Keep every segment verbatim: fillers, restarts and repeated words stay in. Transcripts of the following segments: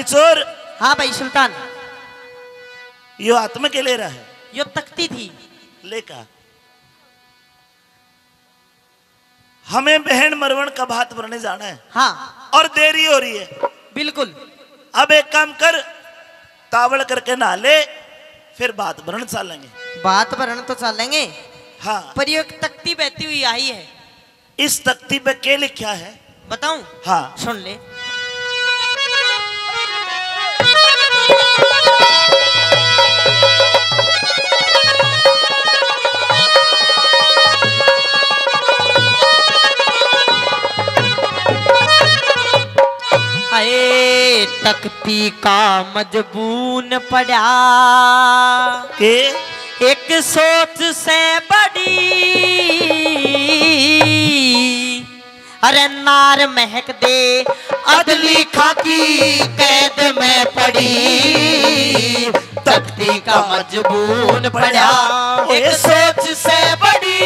चोर। हाँ भाई सुल्तान। यो हाथ में के ले रहा है? यो तख्ती थी। लेका। हमें बहन मरवण का भात भरने जाना है। हाँ। और देरी हो रही है। बिल्कुल। अब एक काम कर, तावड़ करके नहा ले, फिर भात भरण चालेंगे। भात भरण तो चालेंगे। हाँ। पर ये एक तख्ती बहती हुई आई है। इस तख्ती पे के लिखा है? बताऊं? हाँ। सुन ले। हाय, तख्ती का मजबून पड़ा। के? एक सोच से बड़ी। अरे नार महक दे अदली खाकी कैद में पड़ी, तख्ती का मजबून पड़ा एक सोच से बड़ी।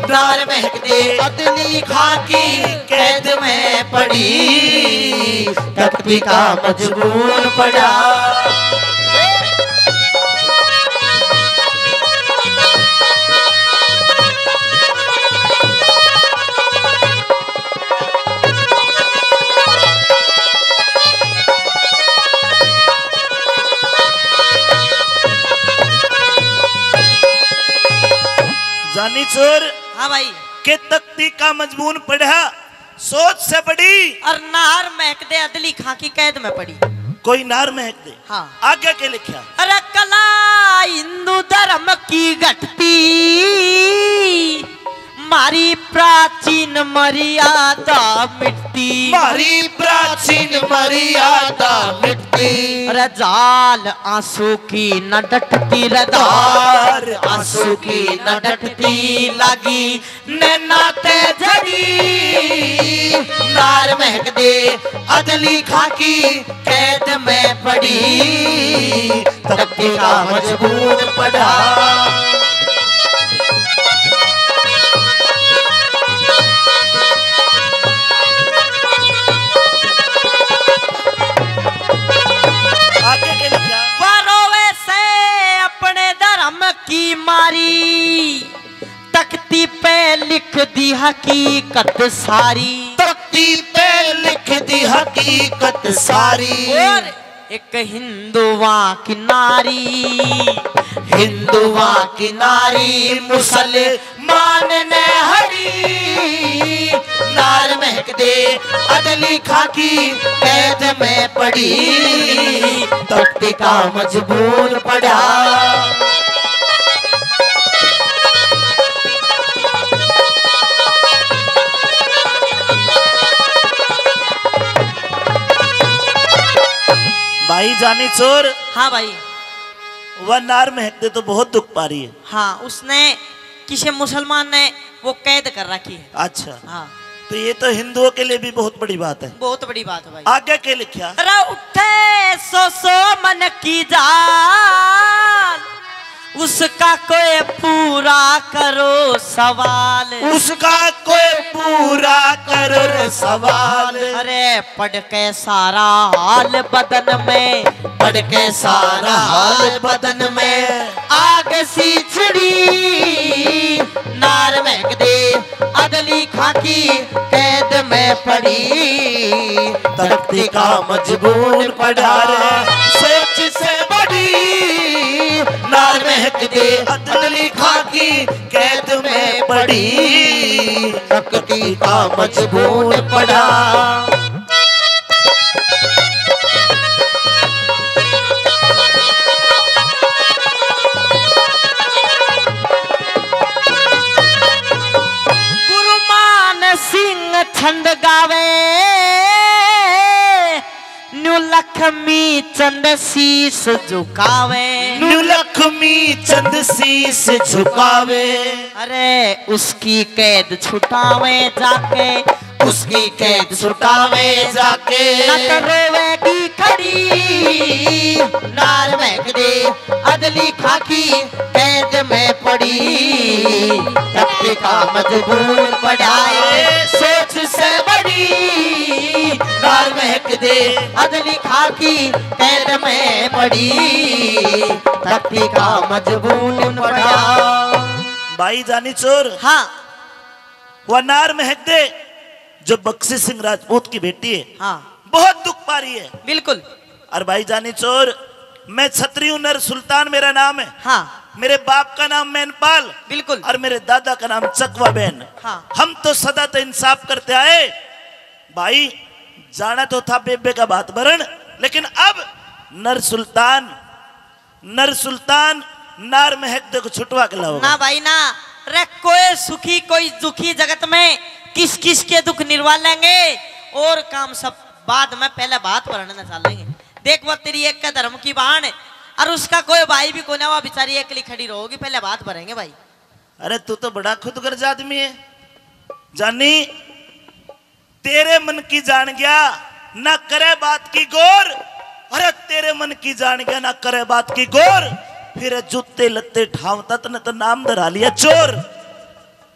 नार महक दे अदली खाकी कैद में पड़ी, तख्ती का मजबून पड़ा। जानी चोर। हाँ भाई। के तख्ती का मजबून पढ़ा, सोच से पड़ी। और नार महक दे अदली खां की कैद में पड़ी। कोई नार महक दे। हाँ। आगे के लिखा? अरे कला हिंदू धर्म की घटती, मारी प्राचीन मर्यादा मिटती। मारी प्राचीन मर्यादा मिटती। अरे जाल आंसू की न डटती रे धार, आंसू की न डटती लागी नैना ते झड़ी। नार महक दे अदली खाकी कैद में पड़ी, तख्ती का मजबून पड़ा। आगे के लिखा? परोवे से अपने धर्म की मारी, तख्ती पे लिख दी हकीकत सारी। तख्ती पे लिख दी हकीकत सारी। और एक हिंदुआ की नारी, हिंदुआ की नारी मुसलमान ने हरी। नार महक दे अदली खाकी कैद में पड़ी, तख्ती का मजबून पड़ा। भाई जानी चोर। हाँ भाई। वह नार महक दे तो बहुत दुख पा रही है। हाँ, उसने किसी मुसलमान ने वो कैद कर रखी है। अच्छा। हाँ। तो ये तो हिंदुओं के लिए भी बहुत बड़ी बात है। बहुत बड़ी बात है भाई। आगे के लिखा? अरे उठे सौ सौ मन की जाल, उसका कोई पूरा करो सवाल। उसका कोई पूरा करो सवाल। अरे पढ़ के सारा हाल बदन में, पढ़ के सारा हाल बदन में आग सी छिड़ी। नार महक दे अदली खाकी कैद में पड़ी, तख्ती का मजबून पड़ा। सोच से बड़ी नार महक दे अदली खाकी कैद में पड़ी, तख्ती का मजबून पड़ा। गुरु मान सिंह छंद गावे, न्यू लखमी चंद शीश झुकावे। न्यू लखमी चंद शीश झुकावे। अरे उसकी कैद छुटावे जाके, उसकी कैद छुटावे जाके। न तो रोवेगी खड़ी नार महक दे अदली खाकी कैद में पड़ी। तख्ती का मजबून पड़ा है सोच से बड़ी, नार महक एक दे अदली खाकी कैद में पड़ी, तख्ती का मजबून पड़ा। भाई जानी चोर, हाँ। वह नार महक दे जो बख्शी सिंह राजपूत की बेटी है, हाँ। बहुत दुख पा रही है। बिल्कुल। और भाई जानी चोर, मैं छत्री हूं, नर सुल्तान मेरा नाम है। हाँ। मेरे बाप का नाम मैनपाल। बिल्कुल। और मेरे दादा का नाम चकवा बहन। हाँ। हम तो सदा तो इंसाफ करते आए। भाई, जाना तो था बेबे का बात भरण, लेकिन अब नर सुल्तान, नर सुल्तान नार महक दे को छुटवा के लाओगा। ना भाई ना, रे कोई सुखी कोई दुखी जगत में किस किस के दुख निरवा लेंगे और काम सब बाद में, पहले बात भरण न चालेंगे। देख वो तेरी एक का धर्म की बाण और उसका कोई भाई भी कोना, वो बेचारी एकली खड़ी रहोगी, पहले बात भरेंगे भाई। अरे तू तो बड़ा खुदगर्ज आदमी है जानी, तेरे मन की जान गया, ना करे बात की गौर। अरे तेरे मन की जान गया, ना करे बात की गौर। फिर जूते लत्ते ठावता, तने तो नाम धरा लिया चोर।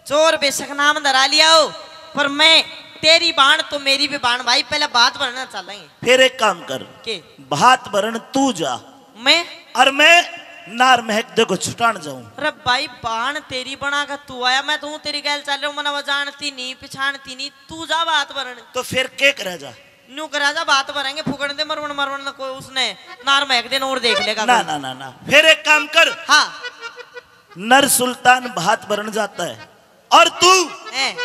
चोर बेशक नाम धरा लिया हो, पर मैं तेरी बाण तो मेरी भी बाण भाई, पहले बात भरण न चालेंगे। फिर एक काम कर, के? बात भरण तू जा। मैं? और मैं नार महक दे को छुटान जाऊं। अरे भाई, बाण तेरी बना के तू आया, मैं तो हूं तेरी गैल चल रहा हूं, मना वो जानती नहीं, पिछाणती नहीं, तू जा बात भरण। तो फिर के करे जा? न्यू करा जा, बात भरेंगे, फुकण दे, मरवण, मरवण ना कोई उसने, नार महक दे न और देख लेगा ना, कोई। ना, ना, ना। फिर एक काम कर। हाँ। नर सुल्तान बात भरण जाता है और तू, हैं?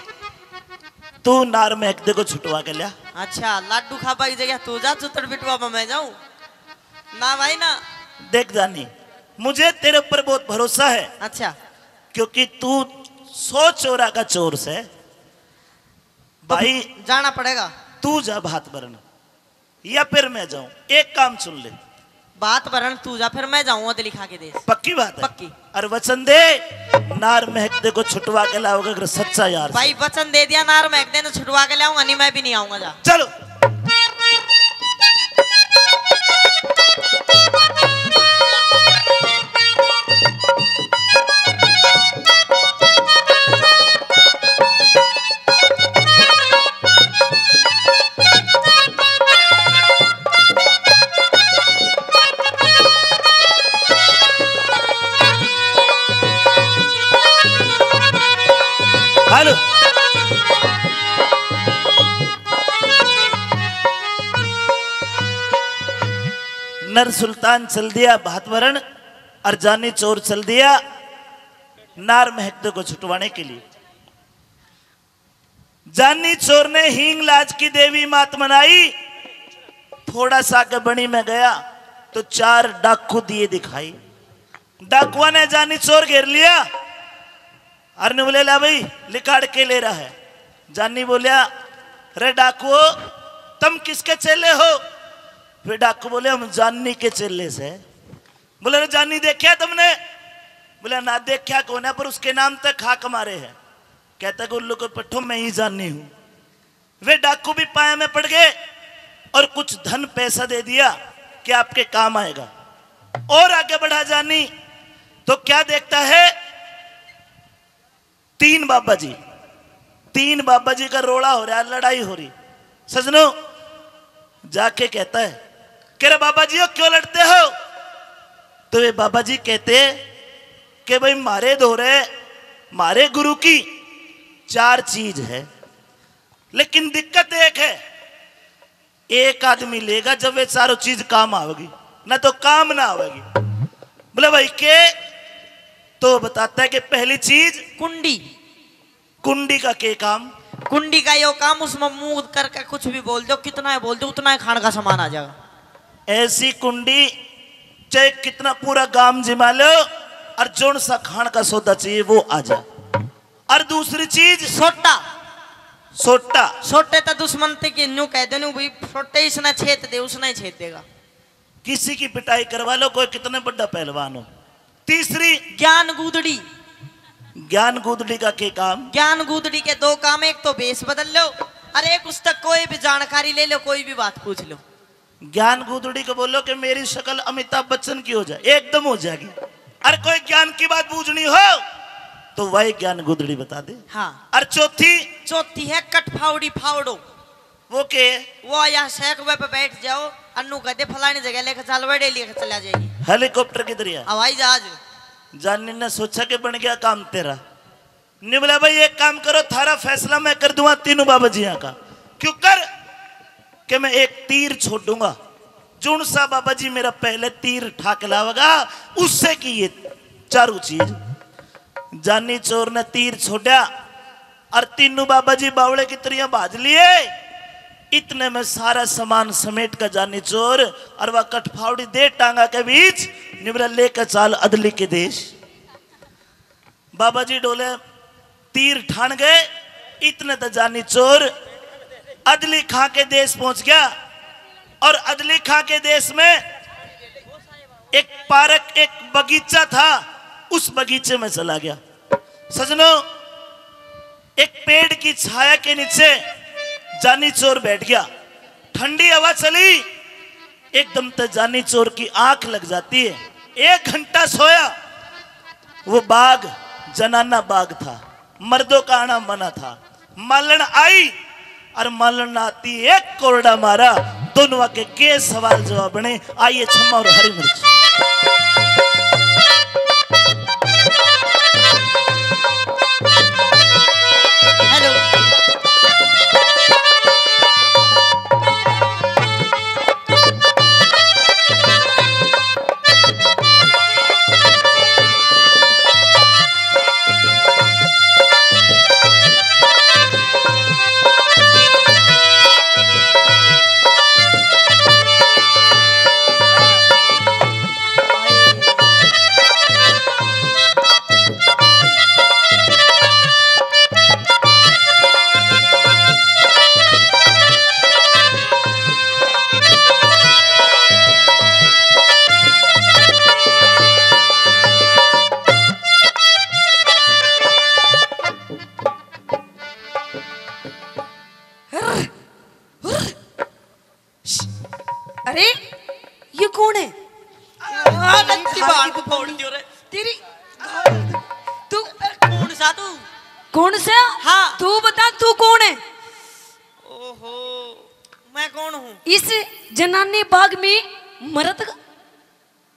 तू नार महक दे को छुटवा के लिया। अच्छा, लाडू खाबा की जगह तू जा, चुतड़ पिटवा मैं जाऊं? ना भाई ना। देख जानी, मुझे तेरे ऊपर बहुत भरोसा है। अच्छा। क्योंकि तू सौ चोरा का चोर से। तो भाई, जाना पड़ेगा। तू जा बात भरण या फिर मैं जाऊं, एक काम सुन ले। बात भरण तू जा, फिर मैं जाऊं अदली खा के देश। पक्की बात है? पक्की। और वचन दे, नार महक दे को छुटवा के लाओगे अगर सच्चा यार से। भाई वचन दे दिया, नार महक दे ने छुटवा के लाऊंगा, नहीं मैं भी नहीं आऊंगा जा। चलो। हेलो। नर सुल्तान चल दिया भात भरण और जानी चोर चल दिया नार महकदे को छुटवाने के लिए। जानी चोर ने हींग लाज की देवी मात मनाई। थोड़ा सा आगे बनी में गया तो चार डाकू दिए दिखाई। डाकुआ ने जानी चोर घेर लिया। अर ने बोले, "ला भाई, लिकाड़ के ले रहा है।" जानी बोलिया, "रे डाकुओ, तुम किसके चेले हो?" वे डाकू बोले, "हम जानी के चेले से।" बोले, "रे जानी देखा तुमने?" बोले, "ना, देखा कोने, पर उसके नाम तक खाक मारे है।" कहता, "गुल्लू को पट्ठो, मैं ही जानी हूँ।" वे डाकू भी पाया में पड़ गए और कुछ धन पैसा दे दिया कि आपके काम आएगा। और आगे बढ़ा जानी तो क्या देखता है, तीन बाबा जी, तीन बाबा जी का रोला हो रहा, लड़ाई हो रही। सजनो, जाके कहता है, "कह रहे बाबा जी, हो क्यों लड़ते हो?" तो वे बाबा जी कहते हैं कि भाई, म्हारे धोरे, म्हारे गुरु की चार चीज है, लेकिन दिक्कत एक है, एक आदमी लेगा जब वे चारों चीज काम आवेगी, ना तो काम ना आवेगी। बोले, "भाई के?" तो बताता है कि पहली चीज कुंडी। कुंडी का के काम? कुंडी का यो काम, उसमें मुंह करके कुछ भी बोल दो, कितना ही बोल दो, उतना ही खान का सामान आ जाएगा। ऐसी कुंडी, चाहे कितना पूरा गांव जिमा लो और जोन सा खान का सौदा चाहिए वो आ जाए। और दूसरी चीज, सोटा। सोटा। सोटे तो दुश्मन ते के न्यू कह दे, न्यू भाई, सोटे इसने छेद दे, उसने ही छेद देगा। किसी की पिटाई करवा लो, कोई कितने बड़ा पहलवान हो। तीसरी, ज्ञान गूदड़ी। ज्ञान गूदड़ी का के काम? ज्ञान गूदड़ी के दो काम, एक तो भेष बदल लो, और एक उस तक कोई भी जानकारी ले लो, कोई भी बात पूछ लो। ज्ञान गूदड़ी को बोलो कि मेरी शक्ल अमिताभ बच्चन की हो जाए, एकदम हो जाएगी। और कोई ज्ञान की बात बूझनी हो तो वही ज्ञान गूदड़ी बता दे। हाँ। और चौथी? चौथी है कट फावड़ी फावड़ो। वो के? वो यहाँ सैकवे पे बैठ जाओ, अन्नू कह दे, "फलानी जगह लेके चल, वड़े लेके चला जाएगी।" हेलीकॉप्टर की तरह। हवाई जहाज। जानी ने सोचा कि बन गया काम तेरा। ने बोला, "भाई, एक काम करो, थारा फैसला मैं कर दूंगा तीनों बाबा जियां का।" "क्यों कर?" "कि मैं एक तीर छोड़ूंगा, जोन सा बाबा जी मेरा पहले तीर ठा के लावेगा, उससे की ये चारू चीज।" जानी चोर ने तीर छोड़ा और तीनों बाबा जी बावले की तरियां भाज लिए। इतने में सारा सामान समेट कर जानी चोर और वह कठफावड़ी दे टांगा के बीच, "ने बोला, लेकर चाल अदली के देश।" बाबा जी डोले, तीर ठान गए। इतने तो जानी चोर अदली खां के देश पहुंच गया। और अदली खां के देश में एक पार्क, एक बगीचा था, उस बगीचे में चला गया। सजनों, एक पेड़ की छाया के नीचे जानी चोर बैठ गया। ठंडी हवा चली, एकदम ते जानी चोर की आंख लग जाती है। एक घंटा सोया। वो बाघ जनाना बाघ था, मर्दों का आना मना था। मालन आई और मालन आती एक कोरडा मारा। दोनों के के सवाल जवाब बने। आइए, छम्मा और हरी मिर्च। हेलो। अरे, ये कौन है? आ, नच्ची बाहर को फोड़ दियो रे। तेरी, तू कौन सा तू? कौन सा? हाँ। तू बता, तू कौन है? ओहो, मैं कौन हूँ? इस जनानी बाग में मर्द का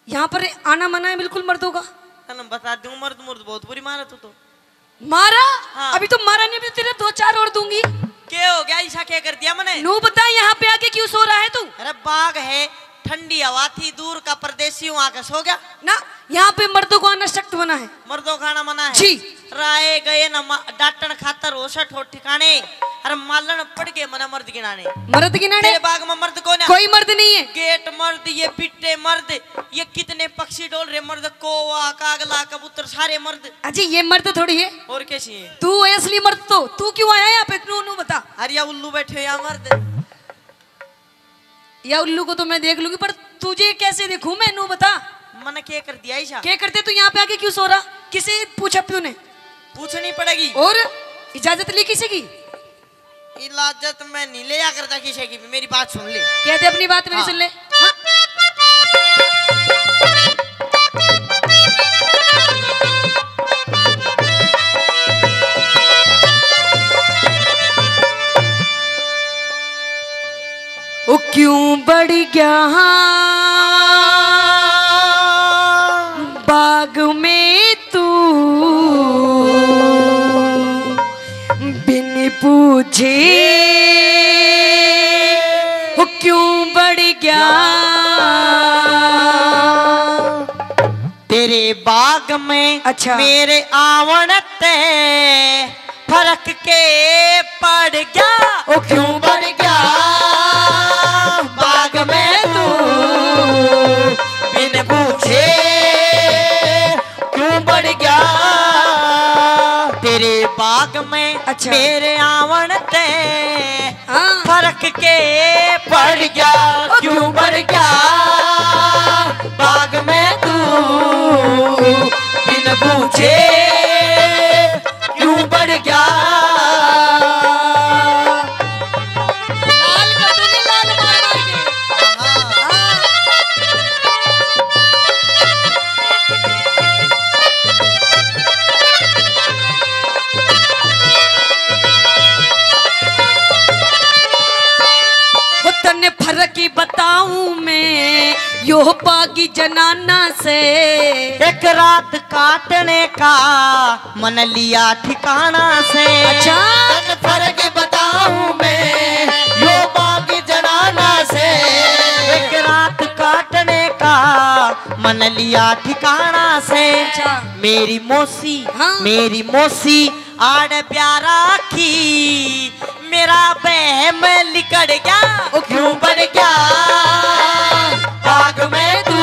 यहाँ पर आना मना है बिल्कुल मर्दों का। तन्ने बता दूं, मर्द मुर्द बहुत बुरी मारा तू तो। मारा? हाँ। अभी तो मारा नहीं, अभी तो तेरे दो चार और दूंगी। के हो गया, ऐसा क्या कर दिया मैंने? नू बता, यहाँ पे आके क्यों सो रहा है तू? अरे बाग है, ठंडी हवा थी, दूर का परदेसी हूँ, आके सो गया। ना, यहाँ पे मर्दों को आना सख्त मना है। मर्दों का आना मना है। जी। राय गए न मा-, डांटण खातर होश ठोठ ठिकाने। अरे मालन पड़ गए मने मर्द गिनाने। मर्द गिनाने? तेरे बाग में मर्द कौन है? कोई मर्द नहीं है। गेट मर्द, ये पिट्टे मर्द, ये कितने पक्षी डोल रहे मर्द, कोवा, कागला, कबूतर, सारे मर्द। अजी, ये मर्द थोड़ी है। और कैसी है? तू है असली मर्द तो। तू क्यों आया यहाँ पे? नू, नू बता। अरे या उल्लू बैठे हो या मर्द। या उल्लू को तो मैं देख लूंगी, पर तुझे कैसे देखूं मैं, नू बता। मने के कर दिया ईशा? के करते तू यहाँ पे आके क्यों सो रहा? किसे पूछा प्यू ने? पूछनी पड़ेगी। और इजाजत ली किसी की? इजाजत मैं नहीं ले जा करता किसी की भी, मेरी बात सुन ले। कह दे अपनी बात मेरी हाँ। सुन ले। हाँ। ओ क्यों बढ़ गया बाग में तू बिन पूछे, ओ क्यों बढ़ गया तेरे बाग में अच्छा। मेरे आवण ते फर्क के पड़ गया। ओ क्यों बढ़ गया बाग में तू बिन पूछे, क्यों बढ़ गया तेरे बाग में अच्छा। मेरे आवण ते हाँ। फर्क के पड़ गया, ओ क्यों बढ़ गया बाग में तू बिन पूछे, क्यों बढ़ गया। लाल कर दूंगी, लाल मार मार के। हाँ। यो पागी जनाना से। एक रात काटने का मन लिया ठिकाना से। अच्छा। तन फर्क बताऊं मैं, यो पागी जनाना से। एक रात काटने का मन लिया ठिकाना से। अच्छा। मेरी मौसी, हाँ। मेरी मौसी आड़ प्यारा की, मेरा बहम लिकड़ गया, ओ क्यों बन गया बाग में तू,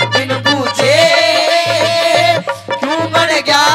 बिन पूछे क्यों बन गया।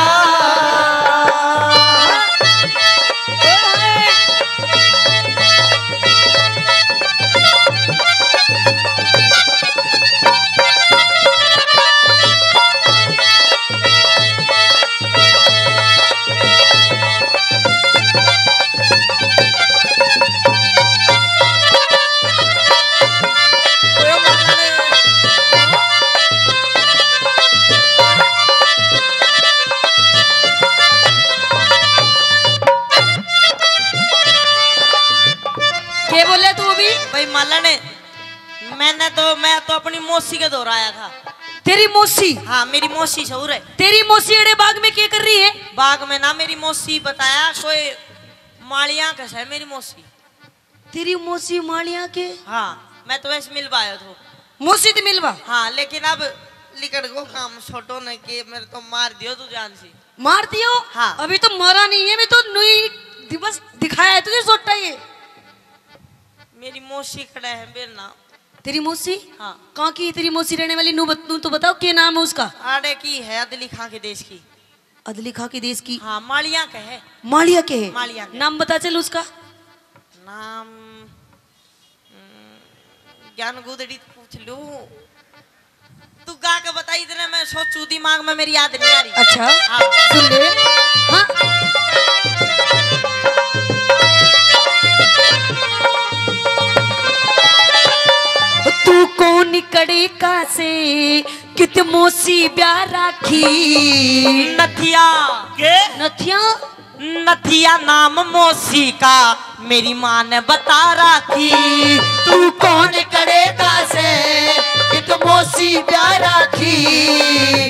के बोले तू अभी? भाई मालन, मैंने तो, मैं तो अपनी मौसी के दौर आया था। तेरी मौसी? हाँ, मेरी मौसी ससुर है। तेरी मौसी अड़े बाग में क्या कर रही है? बाग में ना, मेरी मौसी बताया, कोई मालिया के है मेरी मौसी। तेरी मौसी मालिया के? हाँ, मैं तो वैसे मिलवा आया था। मौसी तो मिलवा? हाँ, लेकिन अब लिकड़ को काम छोटो ने के, मेरे तो मार दियो तू जान सी। मार दियो? हाँ। अभी तो मरा नहीं है, अभी तो नुई दिवस दिखाया है तुझे सोटा ये। मेरी मौसी खड़ा है मेरे नाम। तेरी मौसी? हाँ। कहाँ की है तेरी मौसी रहने वाली? नू बत-, नू तो बताओ, के नाम है उसका? आड़े की है, अदली खां के देश की। अदली खां के देश की? हाँ, मालिया के है। मालिया के है? मालिया के। नाम बता चल उसका। नाम, हम्म, ज्ञान गुदड़ी पूछ लूं। तू गा के बता, इतने मैं सोचू, दिमाग में मेरी याद नहीं आ रही। अच्छा, हाँ। सुन ले। हाँ। तू कौन कड़े का से कित मौसी ब्याह राखी? नथिया। के? नथिया? नथिया नाम मौसी का, मेरी माँ ने बता राखी। तू कौन कड़े का से, कित मौसी ब्याह राखी।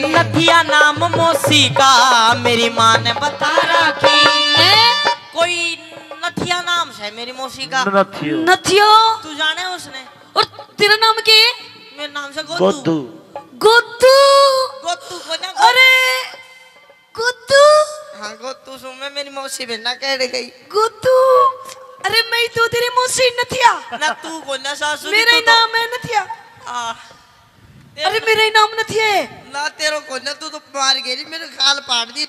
नथिया नाम मौसी का, मेरी माँ ने बता राखी। हैं? कोई नथिया नाम है मेरी मौसी का। नथियो। नथियो? तू जाने उसने? और तेरा नाम के? मेरा नाम से गोदू। गोदू। गोदू? गोदू को ना, गोदू। अरे, गोदू। हाँ, गोदू सू मैं, मेरी मौसी बेना कह गई। गोदू। अरे, मैं ही तो तेरी मौसी नथिया। ना, तू को ना सासू, मेरा ही नाम है नथिया। हाँ। अरे, मेरा ही नाम नथिया है। ना, तेरो को ना, तू तो मार गेरी, मेरे गाल फाड़ दी।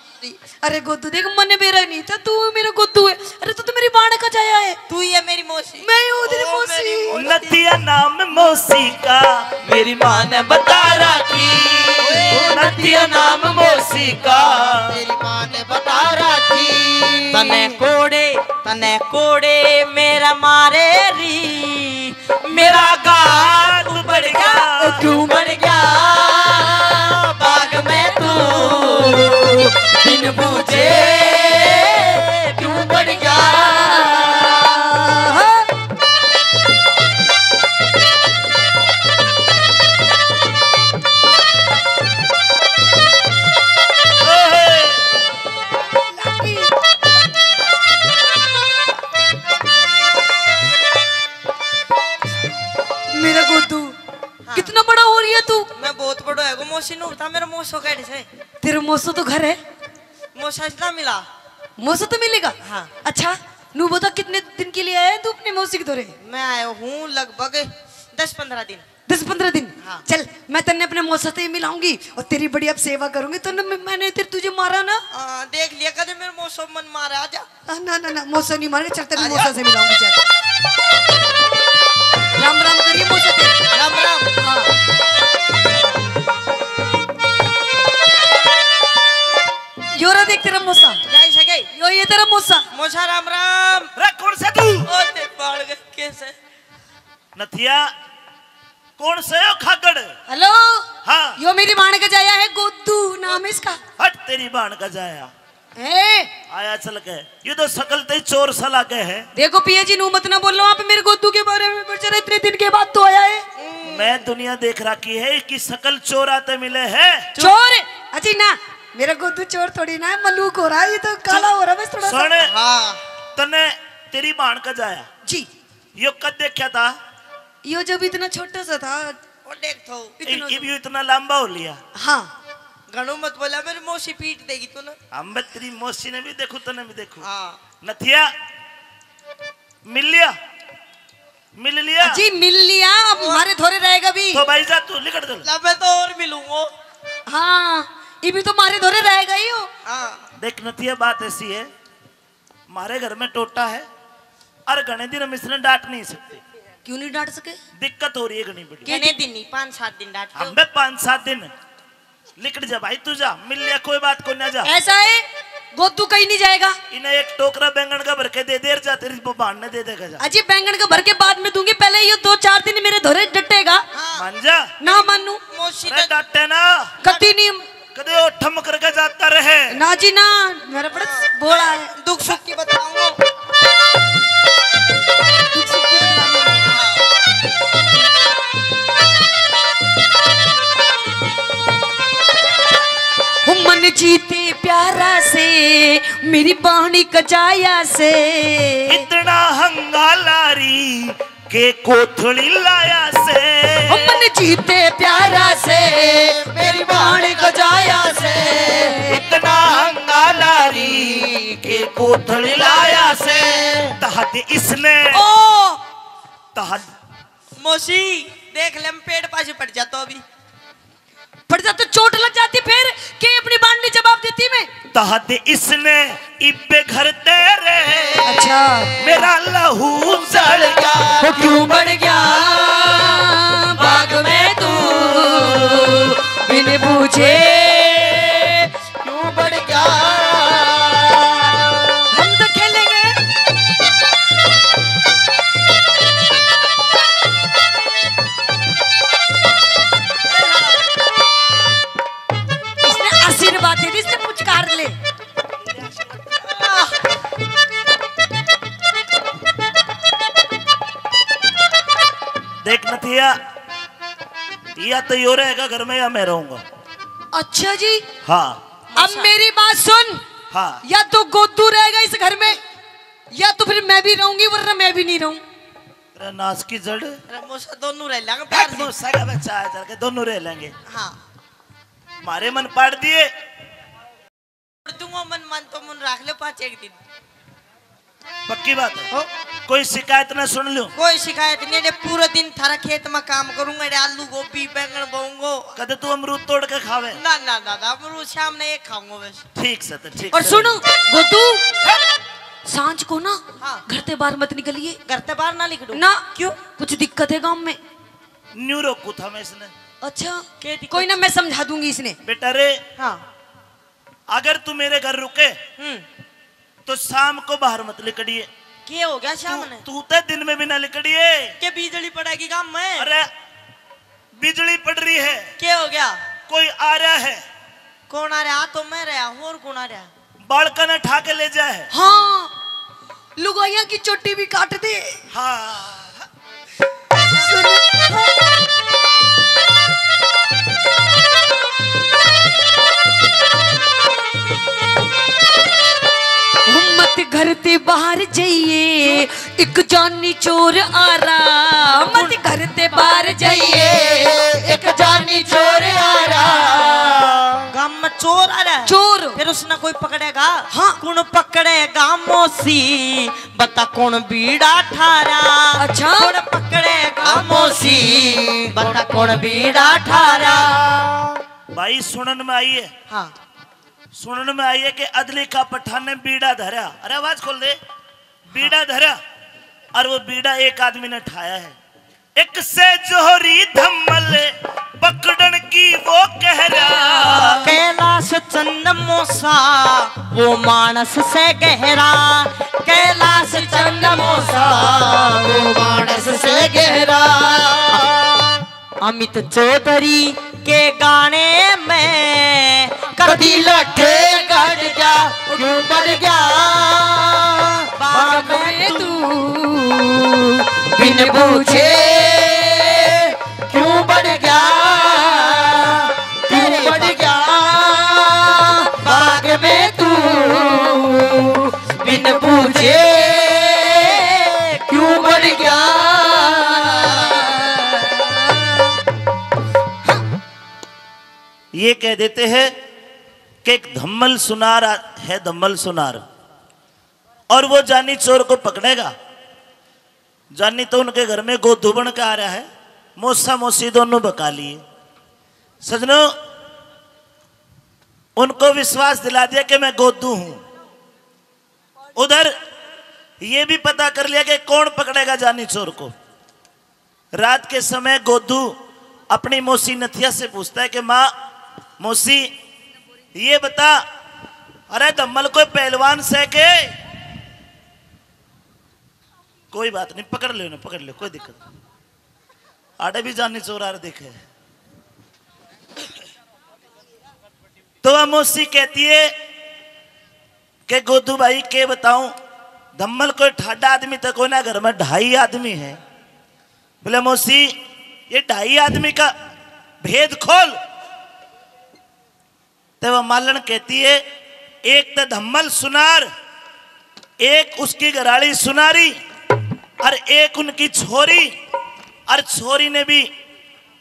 अरे गोदू देख, मने बेरा नहीं था, तू मेरा गोदू है। अरे तू तो मेरी बाण का जाया है। तू ही है मेरी मौसी। मैं ही हूँ तेरी ओ, मौसी। मेरी मौसी। नथिया नाम मौसी का, मेरी माँ ने बता राखी। ओ, नथिया नाम मौसी का, मेरी माँ ने बता राखी। तने कोड़े, तने कोड़े मेरा मारे री। मेरा गाल बढ़ गया, क्यों बढ़ गया? बाग में तू बिन बूझे क्यों बढ़ गया? मेरा गोदू, हाँ। कितना बड़ा हो रही है तू? मैं बहुत बड़ो है, वो मौसी नू बता, मेरा मौसो कैसे है? तेरा मौसो तो घर है। मौसा इतना मिला। मौसो तो मिलेगा? हाँ। अच्छा, नू बता, कितने दिन के लिए आया है तू अपने मौसी के धोरे? मैं आया हूँ लगभग दस पन्द्रह दिन। दस पन्द्रह दिन? हाँ। चल, मैं तन्ने अपने मौसा से मिलाऊंगी और तेरी बड़ी अब सेवा करूंगी। तन्ने मैं-, मैंने तेरे, तुझे मारा ना? हाँ, देख लिया, कदे मेरे मौसो मन मारा, आजा। आ, ना, ना, ना, मौसा नहीं मारेगा, चल, तेरे आजा। मौसा से मिलाऊंगी, चल। राम राम करिए मौसा से। राम राम। हाँ। यो रहा देख तेरा मौसा। जय सके। यो ये तेरा मौसा। मौसा राम राम। रे कौन से तू? ओ ते बाल के कैसे? नथिया, कौन से हो खागड़? हेलो। हाँ। यो मेरी माण का जाया है, गोदू नाम है इसका। हट, तेरी बाण का जाया। ए। आया चल के, ये तो शकल ते चोर सा लागे है। देखो पिया जी, नू मत ना बोलो आप मेरे गोदू के बारे में, बेचारा इतने दिन के बाद तो आया है। मैं दुनिया देख रखी है, इसकी शकल चोरा ते मिले है। चोर? अजी ना, मेरा गोदू चोर थोड़ी ना है, मलूक हो रहा है, ये तो काला हो रहा है बस थोड़ा सा। सुन, हाँ। तने तेरी बाण का जाया जी। यो कद देखा था? यो जब इतना छोटा सा था। और देख थो। इतना इ-, इब यो इतना लंबा हो लिया। हाँ। घणो मत बोला, मेरी मौसी पीट देगी तू ना। हम बे तेरी मौसी ने भी देखू, तने भी देखू। हाँ। नथिया, मिल लिया? मिल लिया? जी, मिल लिया, अब हमारे धोरे रहेगा भी। तो भाई जा, तू निकल चल। ला, मैं तो और मिलूंगा। हाँ, ये भी तो हमारे धोरे रहेगा ही हो। हाँ। देख नथिया, बात ऐसी है, हमारे घर में टोटा है और घने दिन हम इसने डांट नहीं सकते। क्यों नहीं डांट सके? दिक्कत हो रही है घनी बड़ी। घने दिन नहीं, पाँच सात दिन डांट हम दो। बे पाँच सात दिन। लिकड़ जा भाई, तू जा, मिल लिया, कोई बात को ना, जा। ऐसा है, गोदू कहीं नहीं जाएगा। इन्हें एक टोकरा बैंगन का भर के दे दे, जा, तेरी बाण ने दे देगा, जा। अजी, बैंगन का भर के बाद में दूंगी, पहले ये दो चार दिन मेरे धोरे डटेगा। हाँ। मान जा। ना मानू। मौसी अरे तो डांटे ना। कती नहीं। कदे ओ ठम करके जाता रहे। ना जी ना, मेरा बड़ा भोला है। दुख सुख की बताऊंगा। दुख सुख की बताऊंगा। हो मन जीते प्यारा से, मेरी बाणी कचाया से। इतना हंगालारी के कोथली लाया से। ओ मन जीते प्यारा से, मेरी बाण कचाया से। इतना हंगालारी के कोथली लाया से। तहत इसने ओ तहत मौसी, देख ले, मैं पेड़ पाछे पड़ जाता अभी। पड़ जाते, चोट लग जाती, फिर के अपनी बांड नहीं जवाब देती मैं। तहत इसने इब्बे घर तेरे। अच्छा। मेरा लहू जल गया। वो क्यों बढ़ गया बाग में तू बिन बूझे? क्यों बढ़ गया? हम तो खेलेंगे। इसने आशीर्वाद दे दी, इसने पुचकार ले। देख नथिया, या तो यो रहेगा घर में या मैं रहूंगा। अच्छा जी। हाँ। अब मेरी बात सुन। हाँ। या तो गोदू रहेगा इस घर में, या तो फिर मैं भी रहूंगी, वरना मैं भी नहीं रहूं। अरे नाश की जड़। अरे मौसा, दोनों रह लेंगे प्यार से। मौसा का बच्चा है, चल के दोनों रह लेंगे। हाँ। मारे मन पाड़ दिए। दूंगा मन, मन तो मन रख ले पाँच एक दिन। पक्की बात है। हो? कोई शिकायत ना सुन लूं? कोई शिकायत नहीं है, पूरे दिन थारा खेत में काम करूंगा, अरे आलू गोभी बैंगन बोऊंगा। कदे तू अमरूद तोड़ के खावे? ना ना दादा, अमरूद शाम ने एक खाऊंगा बस। ठीक से तो ठीक और से। सुनो गोदू, सांझ को ना हाँ। घर ते बाहर मत निकलिए। घर ते बाहर ना निकलूं? ना। क्यों? कुछ दिक्कत है गांव में। न्यू रोकू था मैं इसने। अच्छा, के दिक्कत? कोई ना, मैं समझा दूंगी इसने। बेटा रे, हाँ। अगर तू मेरे घर रुके हम्म। तो शाम को बाहर मत लिकड़िए। के हो गया शाम तू, ने? तू तो दिन में भी ना लिकड़िए। के बिजली पड़ेगी गांव में? अरे बिजली पड़ रही है। के हो गया? कोई आ रहा है। कौन आ रहा? आ तो मैं रहा हूँ, और कौन आ रहा? बालका ने ठा के ले जाए। हाँ, लुगाइयां की चोटी भी काट दे। हाँ। सुन। मत घर ते बाहर जाइए, एक जानी चोर आ रहा। मत घर ते बाहर जाइए, एक जानी चोर आ रहा। गांव में चोर आ रहा है। चोर। फिर उसने कोई पकड़ेगा? हाँ। कौन पकड़ेगा मौसी? बता कौन बीड़ा ठारा। अच्छा। कौन पकड़ेगा मौसी? बता कौन बीड़ा ठारा। भाई सुनन में आई है। हाँ। सुनन में आई है कि अदली का पठान ने बीड़ा धरा। अरे आवाज खोल दे। बीड़ा धरा। और वो बीड़ा एक आदमी ने ठाया है। एक से जोहरी धम्मल पकड़न की वो कह रहा। कैलाश चंद मौसा वो मानस से गहरा। कैलाश चंद मौसा वो मानस से गहरा। अमित चौधरी के गाने में कदी लठे गड़ गया, क्यों बढ़ गया बाग में तू बिन बूझे, क्यों ये कह देते हैं कि एक धम्मल सुनार आ- है, धम्मल सुनार, और वो जानी चोर को पकड़ेगा। जानी तो उनके घर में गोदू बन के आ रहा है, मौसा मौसी दोनों बका लिए। सजनों, उनको विश्वास दिला दिया कि मैं गोदू हूं। उधर ये भी पता कर लिया कि कौन पकड़ेगा जानी चोर को। रात के समय गोदू अपनी मौसी नथिया से पूछता है कि माँ, मौसी, ये बता, अरे धम्मल कोई पहलवान से के? कोई बात नहीं, पकड़ लो ना, पकड़ लो, कोई दिक्कत नहीं। आड़े भी जानी चोर आ रहे देखे। तो वह मौसी कहती है कि गोदू भाई, के बताऊं, धम्मल कोई ठाडा आदमी तो कोई ना, घर में ढाई आदमी है। बोले, मौसी, ये ढाई आदमी का भेद खोल। तो वह मालन कहती है, एक तो धम्मल सुनार, एक उसकी घराली सुनारी, और एक उनकी छोरी। और छोरी ने भी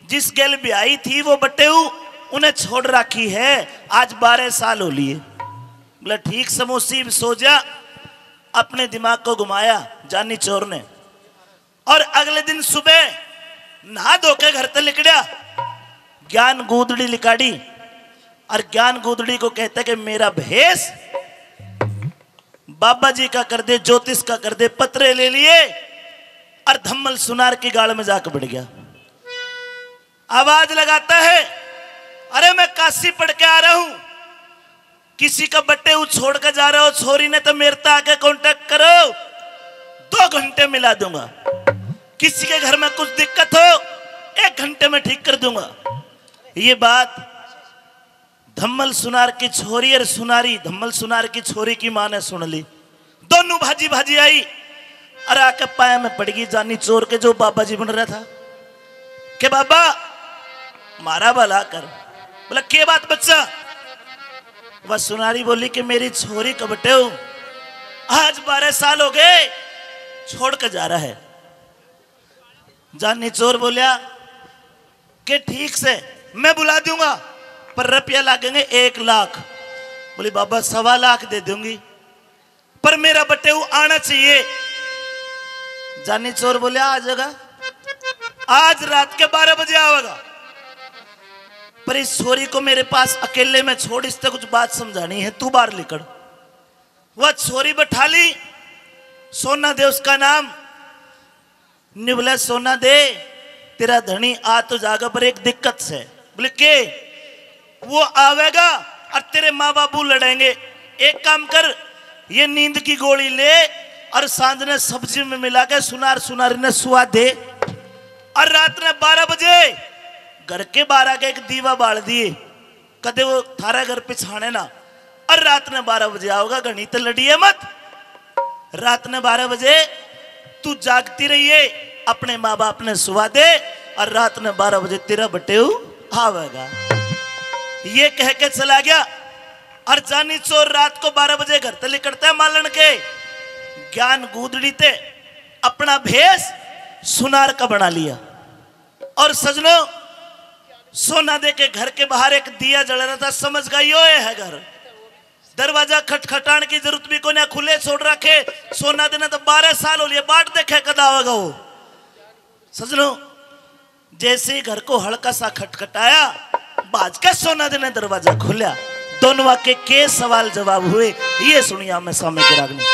जिस गेल ब्याही थी वो बटेऊ, उन्हें छोड़ रखी है, आज बारह साल हो लिए। बोले, ठीक से मौसी, सो जा। अपने दिमाग को घुमाया जानी चोर ने, और अगले दिन सुबह नहा धो के घर ते लिकड़या, ज्ञान गूदड़ी लिकाड़ी। और ज्ञान गूदड़ी को कहता है कि मेरा भेष बाबा जी का कर दे, ज्योतिष का कर दे, पतरे ले लिए और धम्मल सुनार की गाल में जाके बढ़ गया। आवाज लगाता है, अरे मैं काशी पढ़ के आ रहा हूं, किसी का बटेऊ छोड़ के जा रहे हो छोरी ने, तो मेरे तक आके कांटेक्ट करो, दो घंटे मिला दूंगा। किसी के घर में कुछ दिक्कत हो, एक घंटे में ठीक कर दूंगा। ये बात धम्मल सुनार की छोरी और सुनारी धम्मल सुनार की छोरी की माँ ने सुन ली। दोनों भाजी भाजी आई और आके पाया में पड़ गई जानी चोर के, जो बाबा जी बन रहा था, के बाबा, मारा भला कर। बोला, के बात बच्चा? वह सुनारी बोली कि मेरी छोरी कबटे हो, आज बारह साल हो गए, छोड़ के जा रहा है। जानी चोर बोलिया कि ठीक से मैं बुला दूंगा, पर रुपया लागेंगे एक लाख। बोली, बाबा, सवा लाख दे दूंगी, पर मेरा बटेऊ आना चाहिए। जानी चोर बोलिया, आ जाएगा, आज रात के बारह बजे आवेगा, पर इस छोरी को मेरे पास अकेले में छोड़, इससे कुछ बात समझानी है, तू बाहर निकल। वह छोरी बैठा ली, सोना दे उसका नाम। न्यू बोला, सोना दे, तेरा धनी आ तो जागा, पर एक दिक्कत से। बोले, के? वो आवेगा और तेरे माँ बाबू लड़ेंगे। एक काम कर, ये नींद की गोली ले और सांझ ने सब्जी में मिला के सुनार सुनारी ने सुवा दे, और रात ने बारह बजे घर के बाहर आके एक दीवा बाल दिए, कदे वो थारा घर पिछाने ना। और रात ने बारह बजे आओगा, घणी तो लड़िए मत। रात ने बारह बजे तू जागती रहिए, अपने माँ बाप ने सुवा दे, और रात ने बारह बजे तेरा बटेऊ आवेगा। ये कह के चला गया। और जानी चोर रात को बारह बजे घर ते लिकड़ता है मालन के, ज्ञान गूदड़ी ते अपना भेष सुनार का बना लिया। और सजनों, सोना दे के घर के बाहर एक दिया जल रहा था, समझ गई, यो है घर। दरवाजा खटखटाने की जरूरत भी कोन्या, खुले छोड़ रखे। सोना दे ने तो बारह साल हो लिए, बाट देखे कदा आवेगा वो। सजनों, जैसे ही घर को हल्का सा खटखटाया, भाज के सोना दे ने दरवाजा खोलिया। दोनों आके के सवाल जवाब हुए, ये सुनिए मैं सामने की रागनी।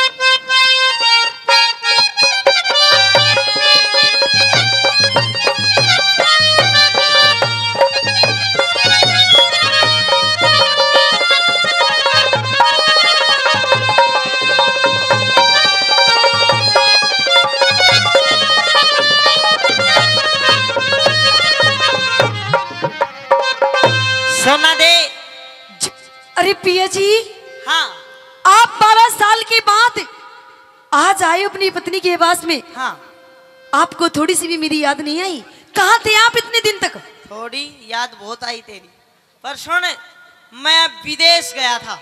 सोना दे। ज-, अरे पिया जी, हाँ। आप बारह साल के बाद आज आए अपनी पत्नी के आवास में। हाँ। आपको थोड़ी सी भी मेरी याद नहीं आई? कहाँ थे आप इतने दिन तक? थोड़ी याद बहुत आई तेरी, पर सुन, मैं विदेश गया था।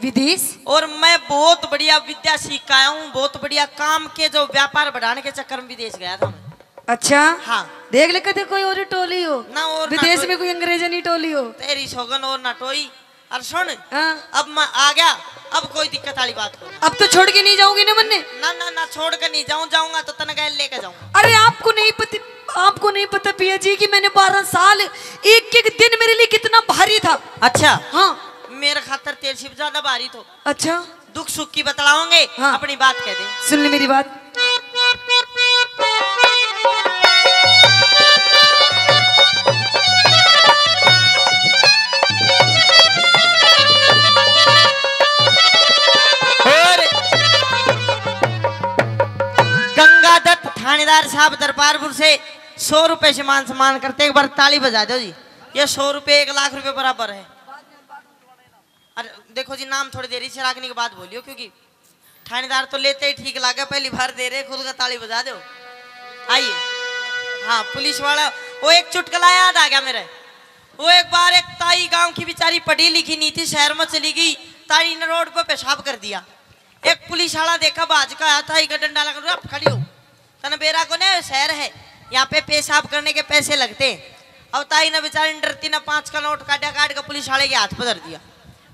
विदेश? और मैं बहुत बढ़िया विद्या सीख के आया हूँ, बहुत बढ़िया काम के जो व्यापार बढ़ाने के चक्कर में विदेश गया था मैं। अच्छा। हाँ। देख ले, कदे कोई और टोली हो, ना और ना विदेश टोई। में कोई अंग्रेजनी टोली हो। तेरी सौगन और ना टोई। और सुन, हाँ। अब मैं आ गया, अब कोई दिक्कत वाली बात को। अब तो छोड़ के नहीं जाओगे ना मन्ने? ना, ना, ना, छोड़ के नहीं जाऊं, जाऊंगा तो तने गैल लेके जाऊंगा। अरे, आपको नहीं पता, आपको नहीं पता पिया जी कि मैंने बारह साल, एक एक दिन मेरे लिए कितना भारी था। अच्छा। हाँ। मेरे खातर तेरे से ज्यादा भारी थो। अच्छा। दुख सुख की बतलाओगे, हाँ। अपनी बात कह दे। सुन ले मेरी बात। और गंगादत्त थानेदार साहब दरबारपुर से सौ रुपए से मान सम्मान करते, एक बार ताली बजा दो जी। ये सौ रुपए एक लाख रुपए बराबर है। अरे देखो जी, नाम थोड़ी देर इसे राखने के बाद बोलियो, क्योंकि थानेदार तो लेते ही ठीक लागे, पहली बार दे रहे, खुद का ताली बजा दो। आइए। हाँ, पुलिस वाला, वो एक चुटकुला याद आ गया मेरे। वो एक बार एक ताई गांव की बेचारी पढ़ी लिखी नहीं थी, शहर में चली गई, ताई ने रोड पर पेशाब कर दिया। एक पुलिस वाला देखा, भाज का आया, ताई का डंडा लगा, "अब खड़ी हो।" तने बेरा को ने शहर है, यहाँ पे पेशाब करने के पैसे लगते हैं। अब ताई ने बेचारी ने डरती ने पाँच का नोट काटा, काट के पुलिस वाले के हाथ पर धर दिया।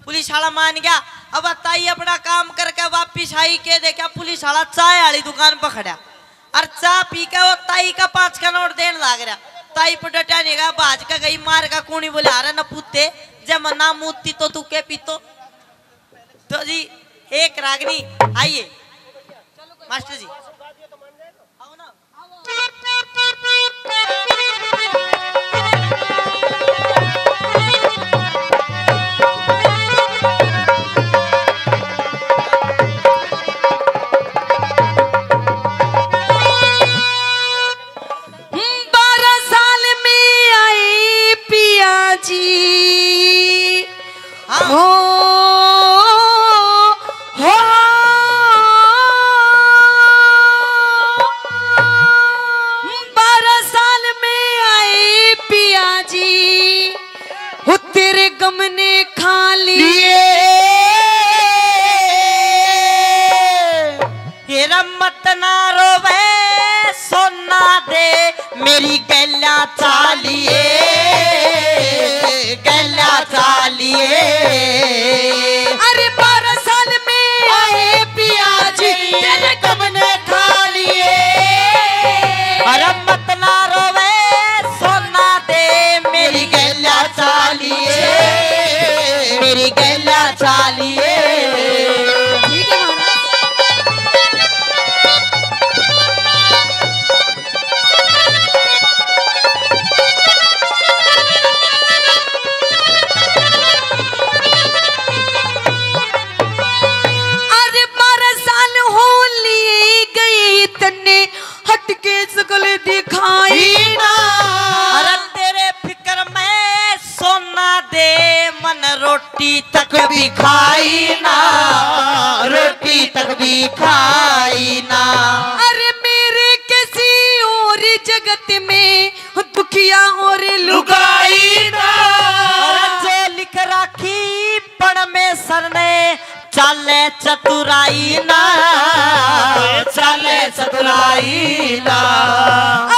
पुलिस वाला मान गया। अब ताई अपना काम करके वापिस आई के देखा, पुलिस वाला चाय वाली दुकान पर खड़ा और चाय पी के वो ताई का पाँच का नोट देने लाग रहा। ताई पर डटा नहीं गया, भाज का गई मार का कूणी बोले, "अरे न पूते, जब मैं ना मूतती तो तू के पीतो?" तो जी, एक रागनी, आइए मास्टर जी। बारह साल में आई पिया जी। हाँ। हो, हो। बारह साल में आए पिया जी, हो तेरे गम ने खा लिए। ये रमत ना रोवे सोना दे, मेरी गैल्या चालिए, गैल्या चालिए। अरे बारह साल में आए पिया जी, तेरे गम ने खा लिए। अरे मत ना रोवे सोना दे, मेरी गैल्या चालिए, मेरी गैल्या चालिए। ठीक है महाराज। अरे बारह साल हो लिए गए तन्ने हटके शकल दिखाई ना। अरे तेरे फिक्र में सोना दे मन रोटी तक भी खाई ना, रोटी तक भी खाई ना। अरे मेरे किसी और जगत में दुखिया और लुगाई ना। अरे जो लिख राखी परमेश्वर ने चाले चतुराई ना, चाले चतुराई ना।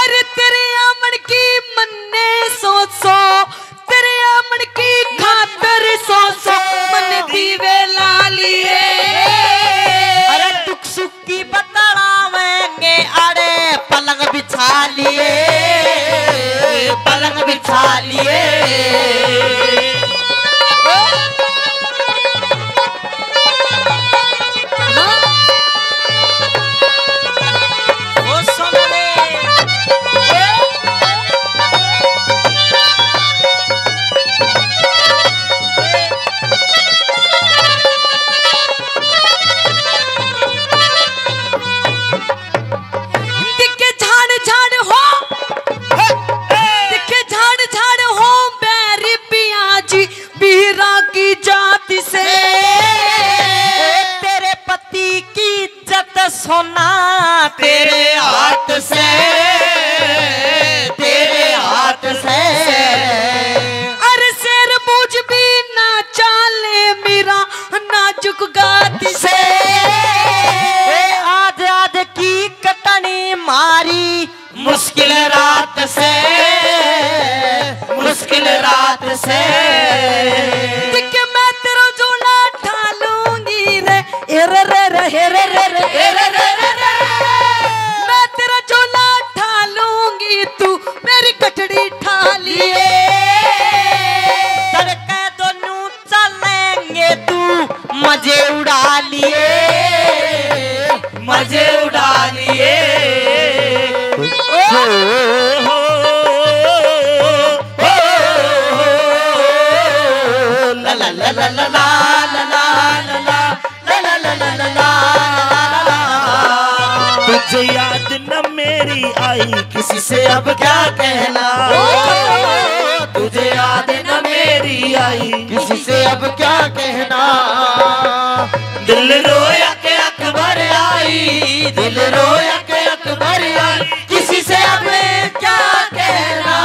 अरे तेरे आमण की मन्ने सोचो, तेरे आमण की खातर सोचो, मन दीवे ला लिए। अरे दुख सुख की बतावेंगे, अरे पलंग बिछा लिए, पलंग बिछा लिए। ओ सोना रे। ला ला ला ला ला ला ला ला ला ला ला ला। तुझे याद न मेरी आई, किसी से अब क्या कहना। ओ, तुझे याद न मेरी आई, किसी से अब क्या कहना। दिल रोया के अकबर आई, दिल रोया के अकबर आई, किसी से अब क्या कहना।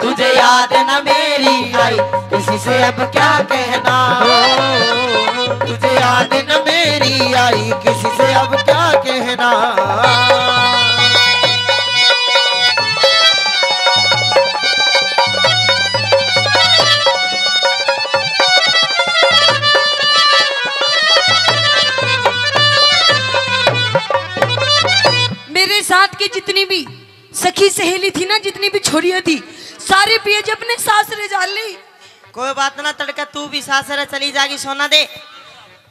तुझे याद न मेरी आई, किसी से अब क्या कहना। तुझे याद न मेरी आई, किसी से अब क्या कहना। मेरे साथ की जितनी भी सखी सहेली थी ना, जितनी भी छोरियां थी, सारी पिए जी अपने सासरे जा ली। कोई बात ना, तड़के तू भी सासरे चली जागी, सोना दे।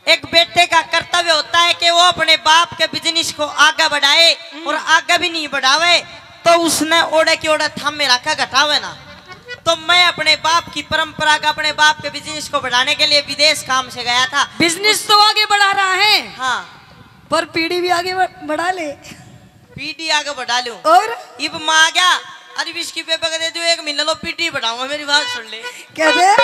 एक बेटे का कर्तव्य होता है कि वो अपने बाप के बिजनेस को आगे बढ़ाए, हम्म। और आगे भी नहीं बढ़ावे तो उसने ओड़े के ओड़े थामे रखा, घटावे ना। तो मैं अपने बाप की परंपरा का, अपने बाप के बिजनेस को बढ़ाने के लिए विदेश काम से गया था। बिजनेस तो आगे बढ़ा रहा है, हाँ। पर पीढ़ी भी आगे बढ़-, बढ़ा ले। पीढ़ी आगे बढ़ा लूं। और? इब माँ आ गया, अरे विस्की बेबे को दे दो, एक महीने लो पीढ़ी बढ़ाऊंगा, मेरी बात सुन ले। क्या दे?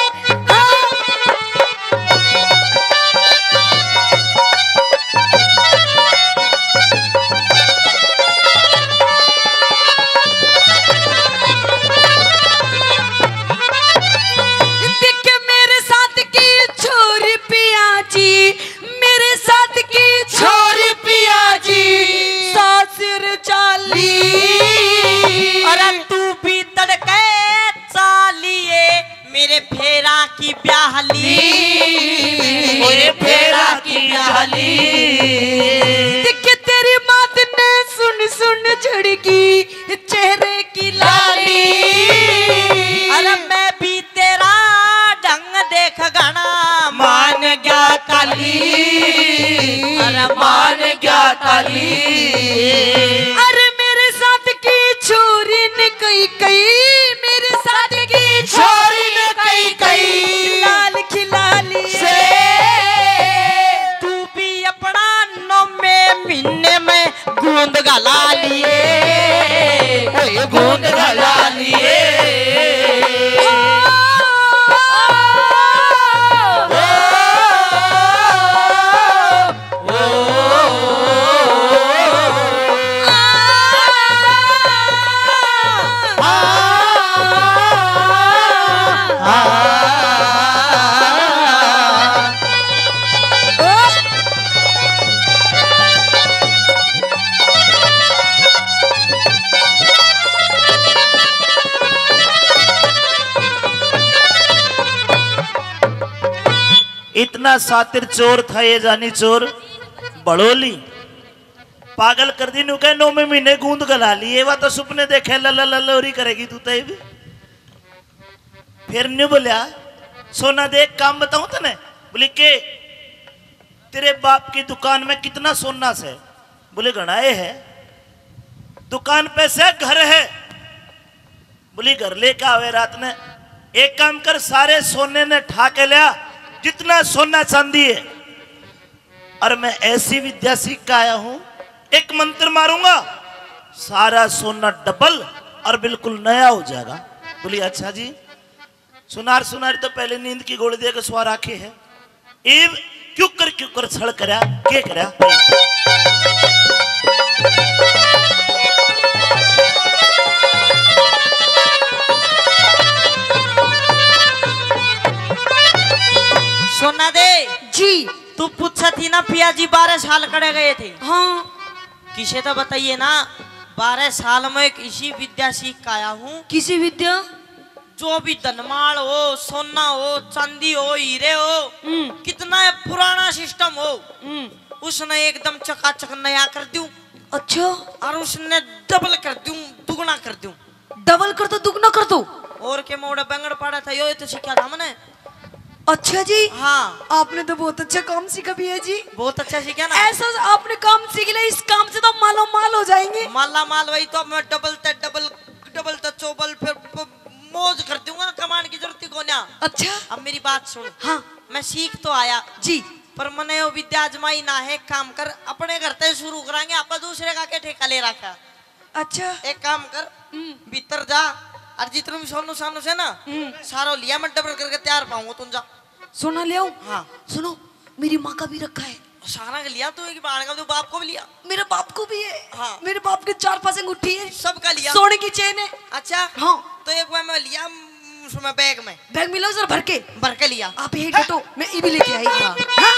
देख मेरे साथ की छोरी पिया जी, मेरे साथ की छोरी पिया जी, सासर चाली। अरे तू भी तड़के चालिए, मेरे फेरा की ब्याहली, मेरे फेरा की ब्याहली। देख तेरी मात ने सुन सुन झड़की चेहरे की लाली। अरे मैं भी तेरा ढंग देख घना मान गया काली, अरे मान गया काली। अरे मेरे साथ की छोरी ने कई कई, मेरे साथ की छोरी ने कई कई, लाल खिला लिए। से तू भी अपना नौमे महीने में गूंद गला लिए, ओए गूंद गला लिए। इतना सातिर चोर था ये जानी चोर, बड़ोली पागल कर दी। न्यू कह नौमे महीने गूंद गला लिए, वा तो सुपने देखे, लल्ला लल्लोरी करेगी तू तय भी। फिर न्यू बोलिया, सोना दे, एक काम बताऊं तने? बोली, के? तेरे बाप की दुकान में कितना सोना से? बोले, घणा ए है। दुकान पे से घर है? बोली, घर लेके आवे रात ने। एक काम कर, सारे सोने ने ठा के लिया, जितना सोना चांदी है। और मैं ऐसी विद्या सीख के आया हूं, एक मंत्र मारूंगा, सारा सोना डबल और बिल्कुल नया हो जाएगा। बोली, अच्छा जी। सुनार सुनारी तो पहले नींद की गोली दे के सुवा रखे है। इब क्यों कर, क्यों कर छल करया, के करया? सोना दे जी। तू पूछा थी ना, पिया जी बारह साल कड़े गए थे। हाँ। किसे तो बताइए ना, बारह साल में एक इसी विद्या सीख के आया हूँ। किसी विद्या? जो भी धनमाल हो, सोना हो, चांदी हो, हीरे हो, हम्म। कितना है पुराना सिस्टम हो, हम्म। उसने एकदम चकाचक नया कर दूं। अच्छा। और उसने डबल कर दूं, दुगना कर दूं। डबल कर दो, दुगना कर दो। और के मोड़ा बेंगड़ पाड़ा था, यो तो सीखा था मैंने। अच्छा जी। हाँ। आपने तो बहुत अच्छा काम सीखा भी है जी। बहुत अच्छा सीखा ना। ऐसा आपने काम सीख लिया, इस काम से तो मालो माल हो जाएंगे। माला माल वही तो, मैं डबल ते डबल, डबल ते चौबल, फिर प-, मौज कर दूंगा, कमान की जरूरत ही कोन्या। अच्छा। अब मेरी बात सुन। हाँ। मैं सीख तो आया जी। पर मने यो विद्या आजमाई ना है। एक काम कर, अपने घर ते शुरू करांगे, आपा दूसरे का के ठेका ले रखा। अच्छा। एक काम कर, हम्म। भीतर जा और जितनू भी सोनू सानू से ना, हम्म। सारो लिया, मैं डबल करके तैयार पाऊंगा, तुम जा। सोना ले आऊं? हाँ। सुनो, मेरी माँ का भी रखा है। सारा के लिया तू, एक बार का तू बाप को भी लिया। मेरे बाप को भी है। हाँ। मेरे बाप के चार पांच अंगूठी है। सबका लिया। सोने की चेन है। अच्छा। हाँ। तो एक बार मैं लिया, उसमें बैग में। बैग मिला सर भर के। भर के लिया। आप यही बैठो, मैं ये भी लेके आई। हाँ। हाँ।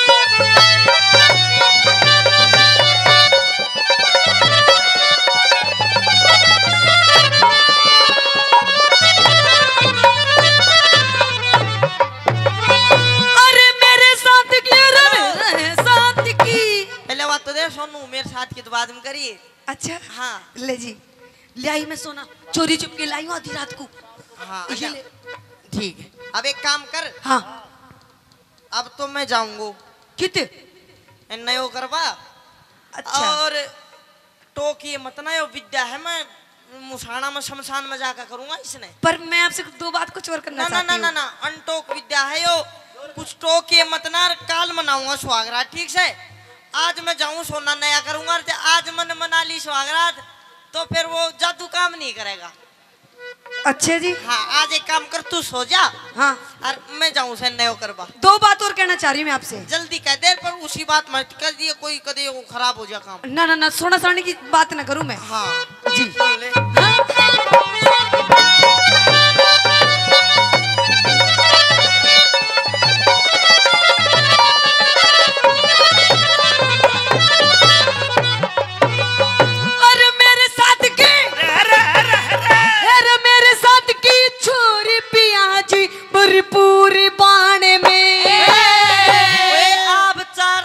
अरे मेरे साथ की, अरे मेरे साथ की। पहले बात तो दे सोनू, मेरे साथ की तो बाद में करिए। अच्छा। हाँ। ले जी, ले आई मैं सोना, चोरी चुपके लाई हूँ आधी रात को। हाँ, ये अच्छा। ले। ठीक है, अब एक काम कर। हाँ। अब तो मैं जाऊंगा। कित? ए, नयो करवा। अच्छा। और टोकी मत ना, यो विद्या है, मैं मुसाना में, शमशान में जाकर करूंगा इसने। पर मैं आपसे दो बात कुछ और करना ना, ना, चाहती ना, हूँ। ना, ना, अनटोक विद्या है यो। कुछ टोकी मत ना, काल मनाऊंगा सुहागरात, ठीक से? आज मैं जाऊं, सोना नया करूंगा, और आज मन मना ली सुहागरात, तो फिर वो जादू काम नहीं करेगा। अच्छे जी। हाँ, आज एक काम कर, तू सो जा। हाँ। और मैं जाऊं से नयो करवा। दो बात और कहना चाह रही मैं आपसे। जल्दी कह दे, पर उसी बात मत कर दिए, कोई कदे वो खराब हो जा काम। ना, ना, ना, सोना सानी की बात ना करूं मैं। हाँ। जी। सुन ले। और मेरे साथ की, अरे, अरे, अरे, अरे मेरे साथ की छोरी पिया जी भरपूर बाण में। ओए आबतार,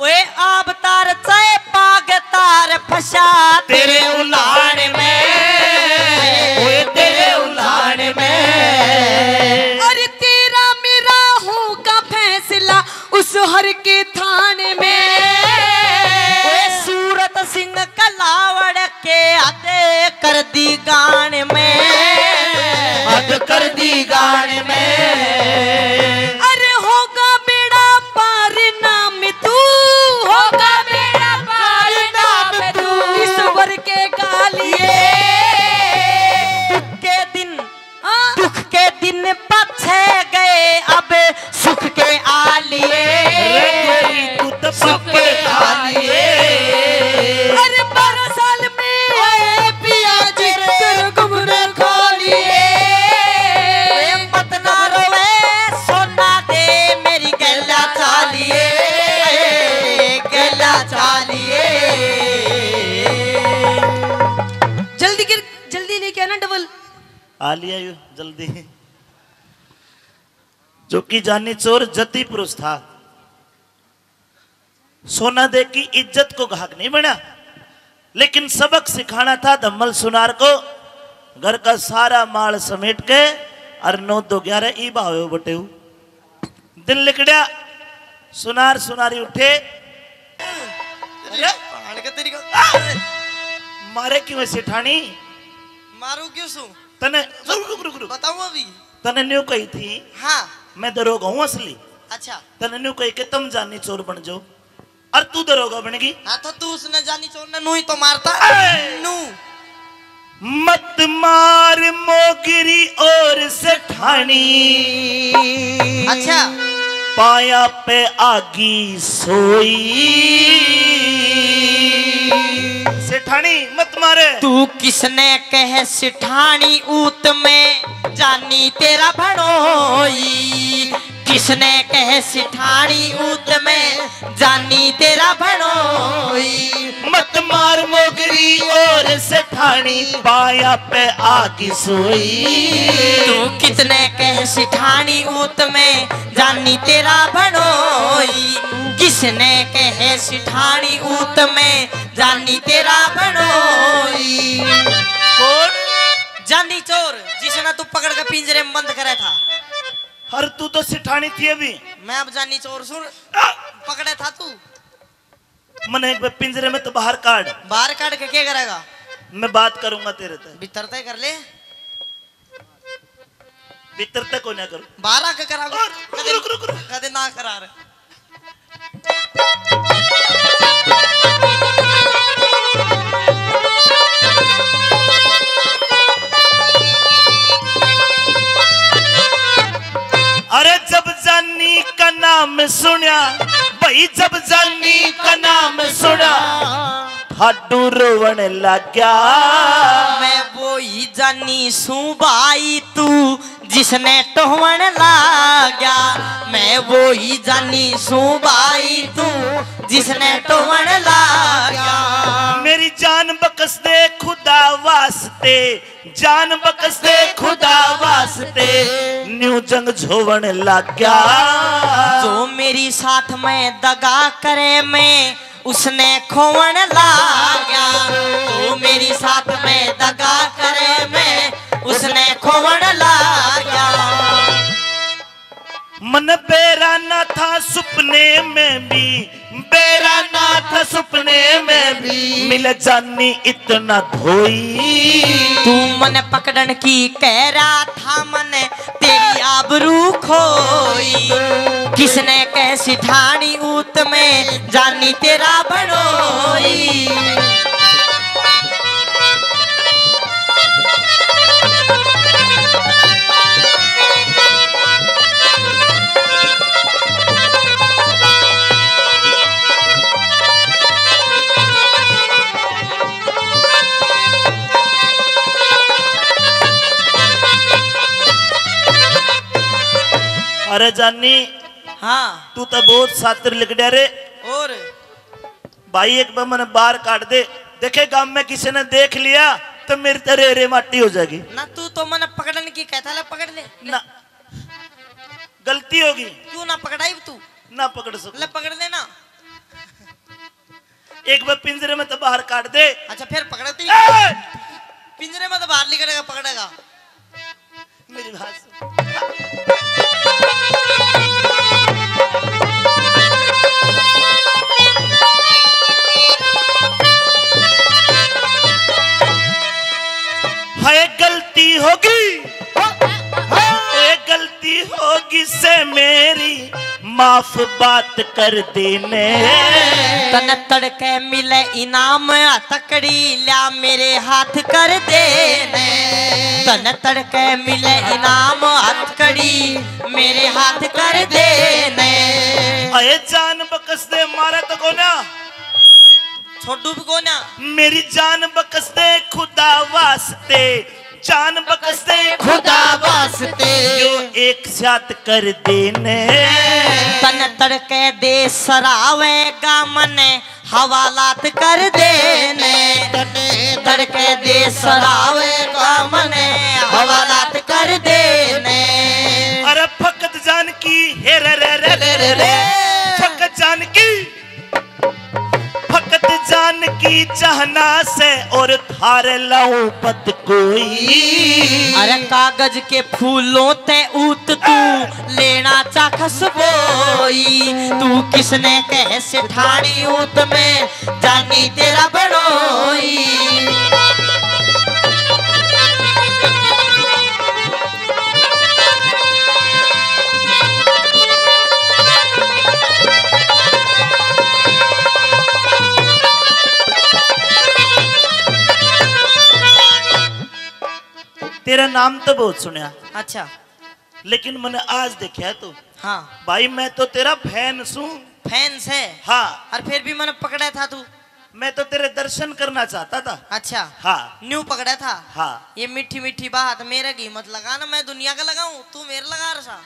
ओए आबतार, चाहे पाग तार फंसा तेरे उलाण में, ओए तेरे उलाण में। अरे तेरा मेरा होगा फैसला उस हर के थान में। ओए सूरत सिंह कलावड़ के हद कर दी गान में, हद कर दी गान में। अरे होगा बेड़ा पार नाम तू, होगा बेड़ा पार नाम तू। ईश्वर के गालिए। दुख के दिन, हाँ। दुख के दिन पाछे गए, अब सुख के आलिए। अरे तेरी तू तो सुख के आलिए। अरे बारह साल में आए पिया जी, तेरे घुमने खा लिए। ए, मत ना रोवे, सोना दे मेरी गैला चालिए, गैला चालिए। जल्दी गिर, जल्दी लेके आना डबल। आ लिया यू जल्दी। जो कि जानी चोर जति पुरुष था, सोना दे की इज्जत को घाक नहीं बना, लेकिन सबक सिखाना था धम्मल सुनार को। घर का सारा माल समेट के और नौ दो ग्यारह ई भावे बटेऊ। दिन लिकड़या, सुनार सुनारी उठे। अरे, भाण के तेरी को। मारे क्यों है सेठानी? मारू क्यों सू? तने, रुक, रुक, रुक, रुक। बताऊं अभी? तने न्यू कही थी। हाँ। मैं दरोगा हूँ असली। अच्छा। तने न्यू कही के तुम जानी चोर बन जाओ। और तू दरोगा बन गई। हाँ, तो तू उसने जानी चोर ने नू ही तो मारता। ए! नू। मत मार मोगरी और सेठानी। अच्छा। पाया पे आगी सोई। सेठानी मत मारे। तू किसने कहे सेठानी ऊत में जानी तेरा भणोई। किसने कहे सेठानी ऊत में जानी तेरा भणोई। मत मार मोगरी और सेठानी पाया पे आगी सोई। तू किसने कहे सेठानी ऊत में जानी तेरा भणोई। किसने कहे सेठानी ऊत में जानी तेरा भणोई। कौन? जानी चोर, जिसने तू पकड़ के पिंजरे में बंद करे था। हर तू तो सेठानी थी अभी। मैं अब जानी चोर सुन। आ! पकड़े था तू। मने एक बार पिंजरे में तो बाहर काढ़। बाहर काढ़ के क्या करेगा? मैं बात करूंगा तेरे ते। भीतर तय कर ले। भीतर तक को ना करो। बारह के करा। और रुक, रुक, रुक, रुक। कदे ना करा रे। अरे जब जानी का नाम सुना, भाई जब जानी का नाम सुना, ठाडू रोवण लाग्या। मैं वो ही जानी सूं भाई तू जिसने टोहण लाग्या, मैं वो ही जानी सूं भाई तू जिसने टोहण लाग्या। मेरी जान बख्श दे खुदा वास्ते, जान बख्श दे खुदा वास्ते, न्यू जंग झोवण लाग्या। जो मेरी साथ में दगा करे मैं उसने खोवण लाग्या, तो मेरी साथ में दगा करे मैं उसने खोवण लाग्या। मन बेरा ना था सुपने में भी, बेरा ना था सुपने में भी, मिल जानी इतना धोई। तू मन पकड़न की कह रहा था, मन तेरी आबरू खोई। किसने कैसी ठानी ऊत में जानी तेरा बड़ोई। अरे जानी, हाँ। तू तो बहुत सातिर लिकड़या रे। और? भाई, एक बार मने बाहर काट दे। देखे, गांव में किसी ने देख लिया तो मेरी तो रे रे माटी हो जाएगी। ना, तू तो मने पकड़न की कहता ले, पकड़ ले। ना, गलती होगी। क्यों ना पकड़ाई तू? ना पकड़ सकूं। ले, पकड़ लेना। एक बार पिंजरे में तो बाहर काट दे। अच्छा, फिर पकड़ती? ए! पिंजरे में तो बाहर निकलेगा, पकड़ेगा। मेरी बात सुन। हाय, गलती होगी, ए, गलती होगी से मेरी, माफ बात कर देने। तन तड़के मिले इनाम हथकड़ी, ल्या मेरे हाथ कर देने। तन तड़के मिले इनाम हथकड़ी, मेरे हाथ कर देने। अरे जान बख्श दे, मारे तो कोना। छोड़ू भी कोना। मेरी जान बख्श दे खुदा वास्ते, जान बख्श दे खुदा वास्ते, यो एक साथ कर देने। तन तड़के दे सरावेगा मने हवालात कर देने। तड़के दे सरावेगा मने हवालात कर देने। अरे फकत जान की हे रे रे रे रे रे रे। फकत जान की, फकत जान की चाहना से और थारे लाऊं पत कोई। अरे कागज के फूलों ते ऊत तू लेना चा खसबोई। तू किसने कह से ठानी ऊत में जानी तेरा बड़ोई। तेरा नाम तो बहुत सुनया। अच्छा। लेकिन मैंने आज देखा तू। हाँ। भाई, मैं तो तेरा फैन सूं। फैन से? हाँ। और फिर भी मैंने पकड़ा था तू। मैं तो तेरे दर्शन करना चाहता था। अच्छा। हाँ। न्यू पकड़ा था। हाँ। ये मीठी मीठी बात मेरे घी मत लगा ना, मैं दुनिया का लगाऊं, तू मेरे लगा रहा।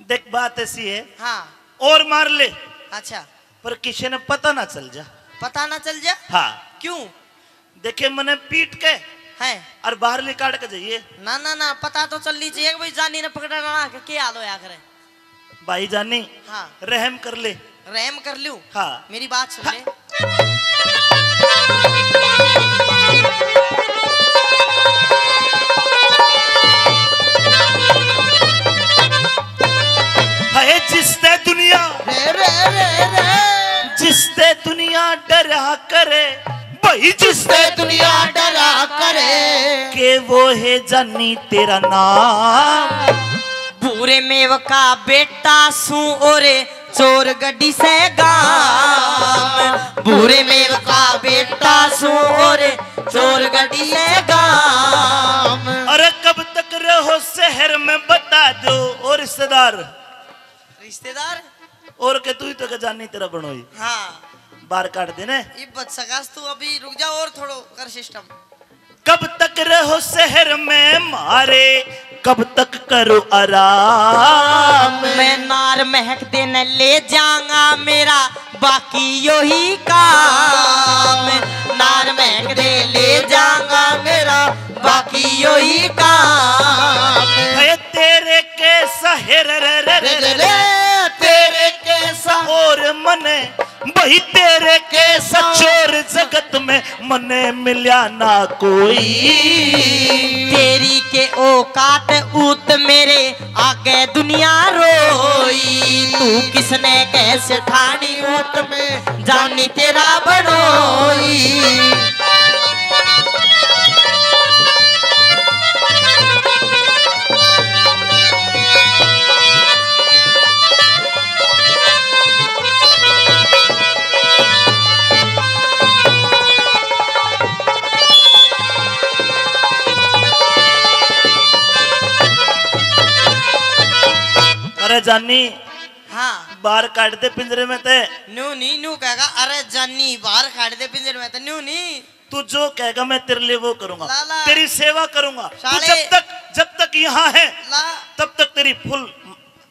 देख, बात ऐसी है। हाँ। और मार ले। अच्छा। पर किसी ने पता ना चल जा। पता ना चल जा? हाँ। क्यों? देखे मने पीट के हैं। और बाहर निकाल के जाइए। ना, ना, ना, पता तो चलनी चाहिए कि भाई जानी ने पकड़ा ना, कि क्या हाल होया करे। भाई जानी, हाँ। रहम कर ले। रहम कर लूं? हाँ। मेरी बात सुन ले। हाय जिसते दुनिया, रे, रे, रे, रे। जिसते दुनिया डरा करे, भाई जिसते दुनिया डरा करे, के वो है जानी तेरा नाम। बुरे मेव का बेटा सूं और चोर गड्डी से गाम। बुरे मेव का बेटा सूं और चोर गड्डी से गाम। अरे कब तक रहो शहर में बता दो। और रिश्तेदार? रिश्तेदार? और के तू ही तो के जानी तेरा बनोई। हाँ। बाहर काट देने। इब बच सकास तू, अभी रुक जा और थोड़ो कर सिस्टम। कब तक रहो शहर में मारे, कब तक करो आराम। मैं नार महक देने ले जाऊंगा, मेरा बाकी यो ही काम। नार महक दे ले जाऊंगा, मेरा बाकी यो ही काम। है तेरे के शहर रे रे रे रे रे, तेरे के शहर। और मने भाई तेरे के शहर। चोर जगत में मने मिल्या ना कोई। तेरी के औकात ऊत, मेरे आगे दुनिया रोई। तू किसने कह सेठानी ऊत में जानी तेरा बनोई। अरे जानी, हाँ। बाहर काट दे पिंजरे में ते। न्यू नहीं, न्यू कहेगा, "अरे जानी, बाहर काट दे पिंजरे में ते", न्यू नहीं। तू जो कहेगा मैं तेरे लिए वो करूंगा, ला, ला। तेरी सेवा करूंगा। तू साले जब तक, जब तक यहाँ है, ला। तब तक तेरी फुल,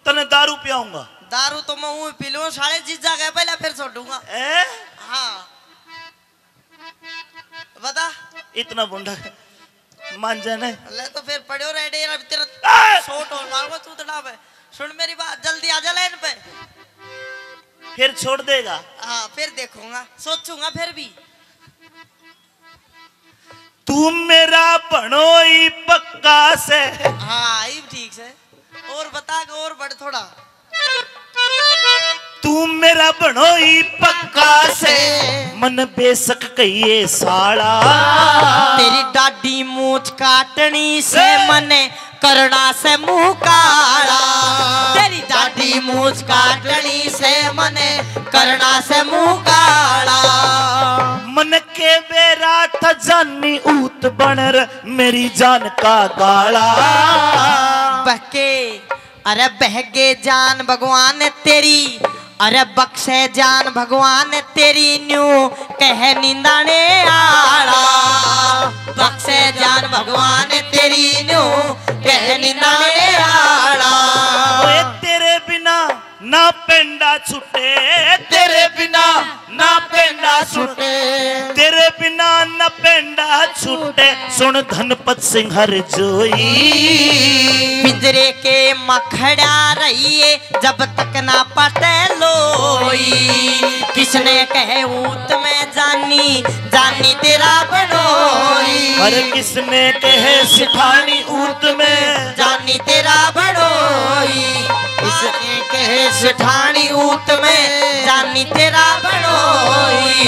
तने दारू पियाऊंगा। दारू तो मैं ऊं पी लूं, साले जीजा गए पहले फिर छोड़ूंगा। ए? हाँ। बता। इतना भुंडा मान जाने। ले तो फिर पड़्यो रह डेरा, अभी तेरा ए! शॉट और मारूंगा तू तो ना पे। सुन मेरी बात, जल्दी आ जा लाइन पे। फिर छोड़ देगा? हाँ, फिर देखूंगा, सोचूंगा फिर भी। तू मेरा भणोई पक्का से। हाँ, इब ठीक से। और बता के और बढ़ थोड़ा। तू मेरा भणोई पक्का से, मन बेशक कहिए साला। तेरी डाडी मूछ काटनी से, ए! मने करना से मुंह काला। तेरी डाडी मूछ काटनी से, मने करना से मुंह काला। मन के बेरा था जानी ऊत बन र मेरी जान का गाला। बहके, अरे बहके जान भगवान तेरी, अरे बख्शे जान भगवान तेरी न्यू कह निंदाने आला। बख्शे जान भगवान तेरी न्यू कह निंदाने आला। ओए तेरे बिना ना पेंडा छूटे, तेरे बिना ना पेंडा छूटे, तेरे बिना ना पेंडा छूटे। सुन धनपत सिंह हर जोई। पिंजरे के मखड़ा रहिए जब तक ना पटे लोई। किसने कहे ऊत में जानी, जानी तेरा बनोई। अरे किसने कहे सिठानी ऊत में, जानी तेरा बनोई। किसने कहे सिठानी ऊत में, जानी तेरा बनोई।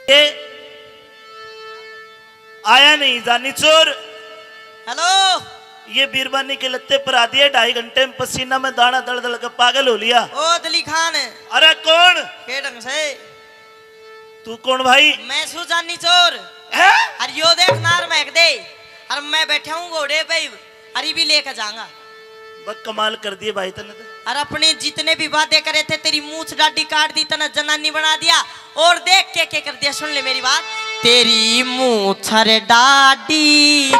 ये आया नहीं जानी चोर। हेलो। ये बीरबानी के लत्ते पर आ दिए, ढाई घंटे में पसीना में दाना दल दल के पागल हो लिया। ओ दली खान। अरे कौन? के ढंग से? तू कौन भाई? मैं सू जानी चोर। हैं? अरे यो देख नार महक दे। अरे मैं बैठा हूँ घोड़े पे, अरे भी लेके जाऊंगा। बस कमाल कर दिए भाई तने तो। और अपने जितने भी वादे करे थे, तेरी मूछ डाडी काट दी, तने जनानी बना दिया। और देख के, के कर दिया, सुन ले मेरी बात। तेरी मूछर डाडी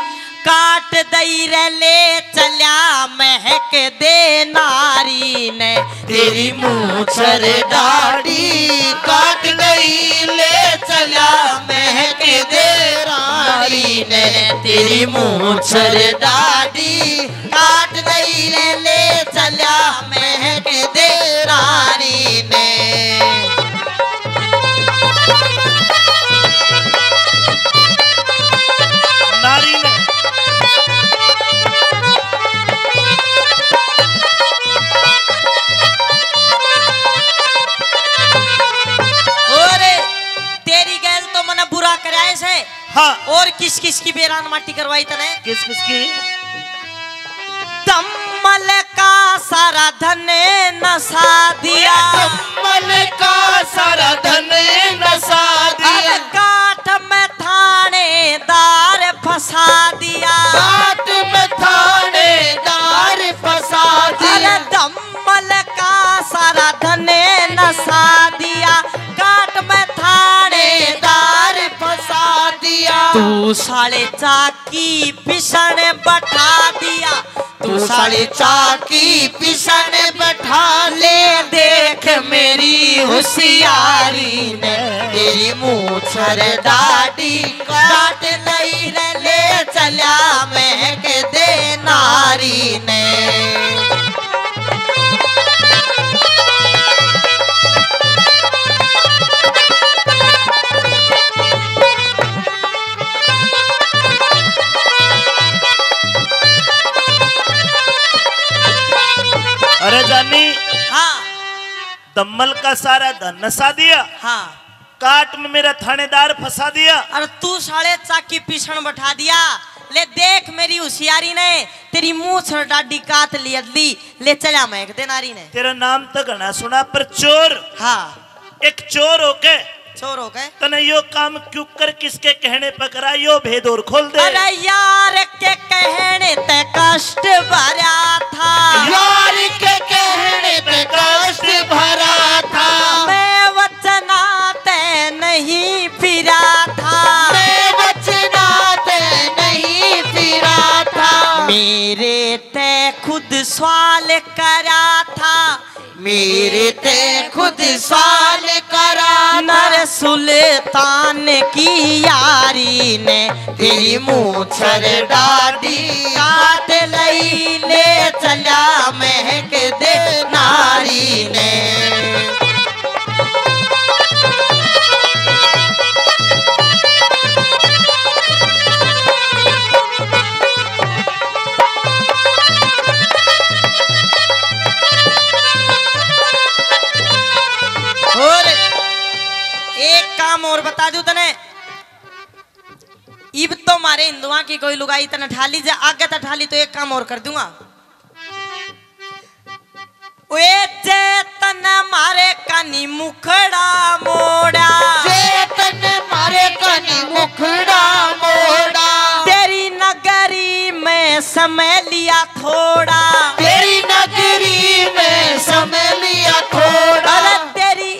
काट दई रे ले चल्या महक दे नारी ने। तेरी मूछर डाडी काट दई ले चल्या महक दे नारी ने। तेरी मूछर डाडी काट दई रे ले चल्या महक दे रानी ने। नारी ने। और तेरी गैल तो मने बुरा कराए से। हाँ। और किस किस की बेरा माटी करवाई तने। किस किस की? दम्मल का सारा धन नसा दिया। दम्मल का सारा धन नसा दिया। अरे काट में थानेदार फंसा दिया। काट में थानेदार फंसा दिया। अरे दम्मल का सारा धन नसा दिया। काट में थानेदार फंसा दिया। तू साले चाकी पिसण बैठा दिया। तू साले चाकी पिसण बैठा ले। देख मेरी होशियारी ने, तेरी मूछर दाढ़ी काट लई रे, ले चला महक दे नारी ने। अरे जानी, हाँ। दम्मल का सारा धन नसा दिया, हाँ। काट में मेरा थानेदार फंसा दिया। अरे तू साले चाकी पीसण बैठा दिया। ले देख मेरी होशियारी ने, तेरी मूछ और डाडी काट ली अदली, ले चला महक दे नारी ने। तेरा नाम तो घना सुना, पर चोर, हाँ। एक चोर होके चोर हो गए। तने यो काम क्यों कर, किसके कहने पे करा, यो भेद और खोल दे। अरे यार के कहने ते कष्ट भरा था। यार के कहने ते कष्ट भरा था। मैं वचना ते नहीं फिरा था। मैं वचना ते नहीं फिरा था। मेरे ते खुद सवाल करा था। मेरे ते खुद सवाल करा था। नर सुल्तान की यारी ने, तेरी मूछर डाडी काट लई, ले चला महक दे नारी ने। और एक काम और बता दूं तने, इब तो मारे हिंदुआ की कोई लुगाई तने ठाली, जे आगे तो ठाली तो एक काम और कर दूंगा। ओए जे तने मारे कानी मुखड़ा मोड़ा। जे तने मारे कानी मुखड़ा मोड़ा। तेरी नगरी में समय लिया थोड़ा। तेरी नगरी में समय लिया थोड़ा। अरे तेरी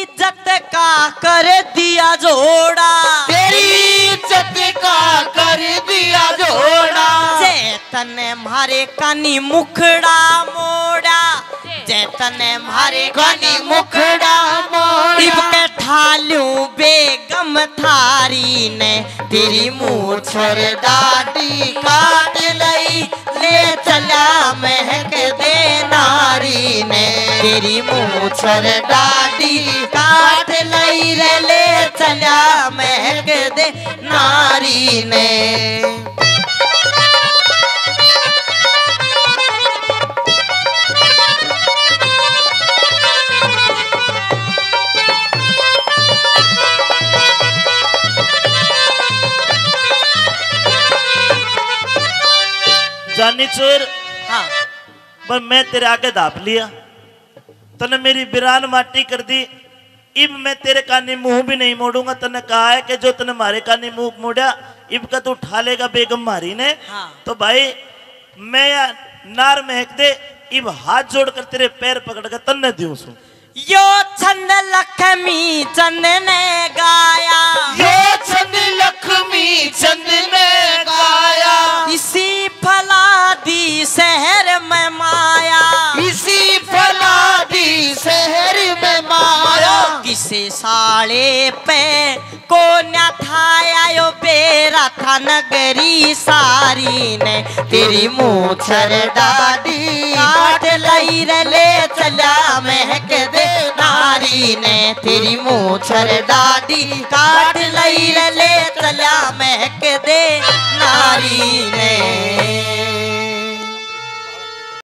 इज्जत का कर दिया जोड़ा। तेरी इज्जत का कर दिया जोड़ा। जे तने म्हारे कानी मुखड़ा मोड़ा, जे तने म्हारे कानी मुखड़ा मोड़ा। इब के ठालू बेगम थारी ने, तेरी मूछर दाढ़ी काट लई, ले चला महक दे नारी ने। तेरी मूछर दाढ़ी काट लई रे, ले चला महक दे नारी ने। जानी चोर, हाँ। पर मैं तेरे आगे धाप लिया, तने मेरी बिरान माटी कर दी। इब मैं तेरे कानी मुंह भी नहीं मोड़ूंगा। तने कहा है कि जो तने मारे कानी मुंह मोड़ा, इब का तू ठा लेगा बेगम मारी ने। हाँ। तो भाई, मैं या नार महक दे, इब हाथ जोड़कर तेरे पैर पकड़ के तन्ने दूं सूं। यो छंद लक्ष्मी चंद ने गाया। यो छंद लक्ष्मी चंद ने गाया। इसी फलादी शहर में माया। इसी फलादी शहर में माया। किसे साले पे कोन्या था आयो बेरा था नगरी सारी ने। तेरी मूछर दाढ़ी काट लई रे, ले चला महक दे नारी ने। तेरी मूछर दाढ़ी काट लई रे, ले चला महक दे नारी ने।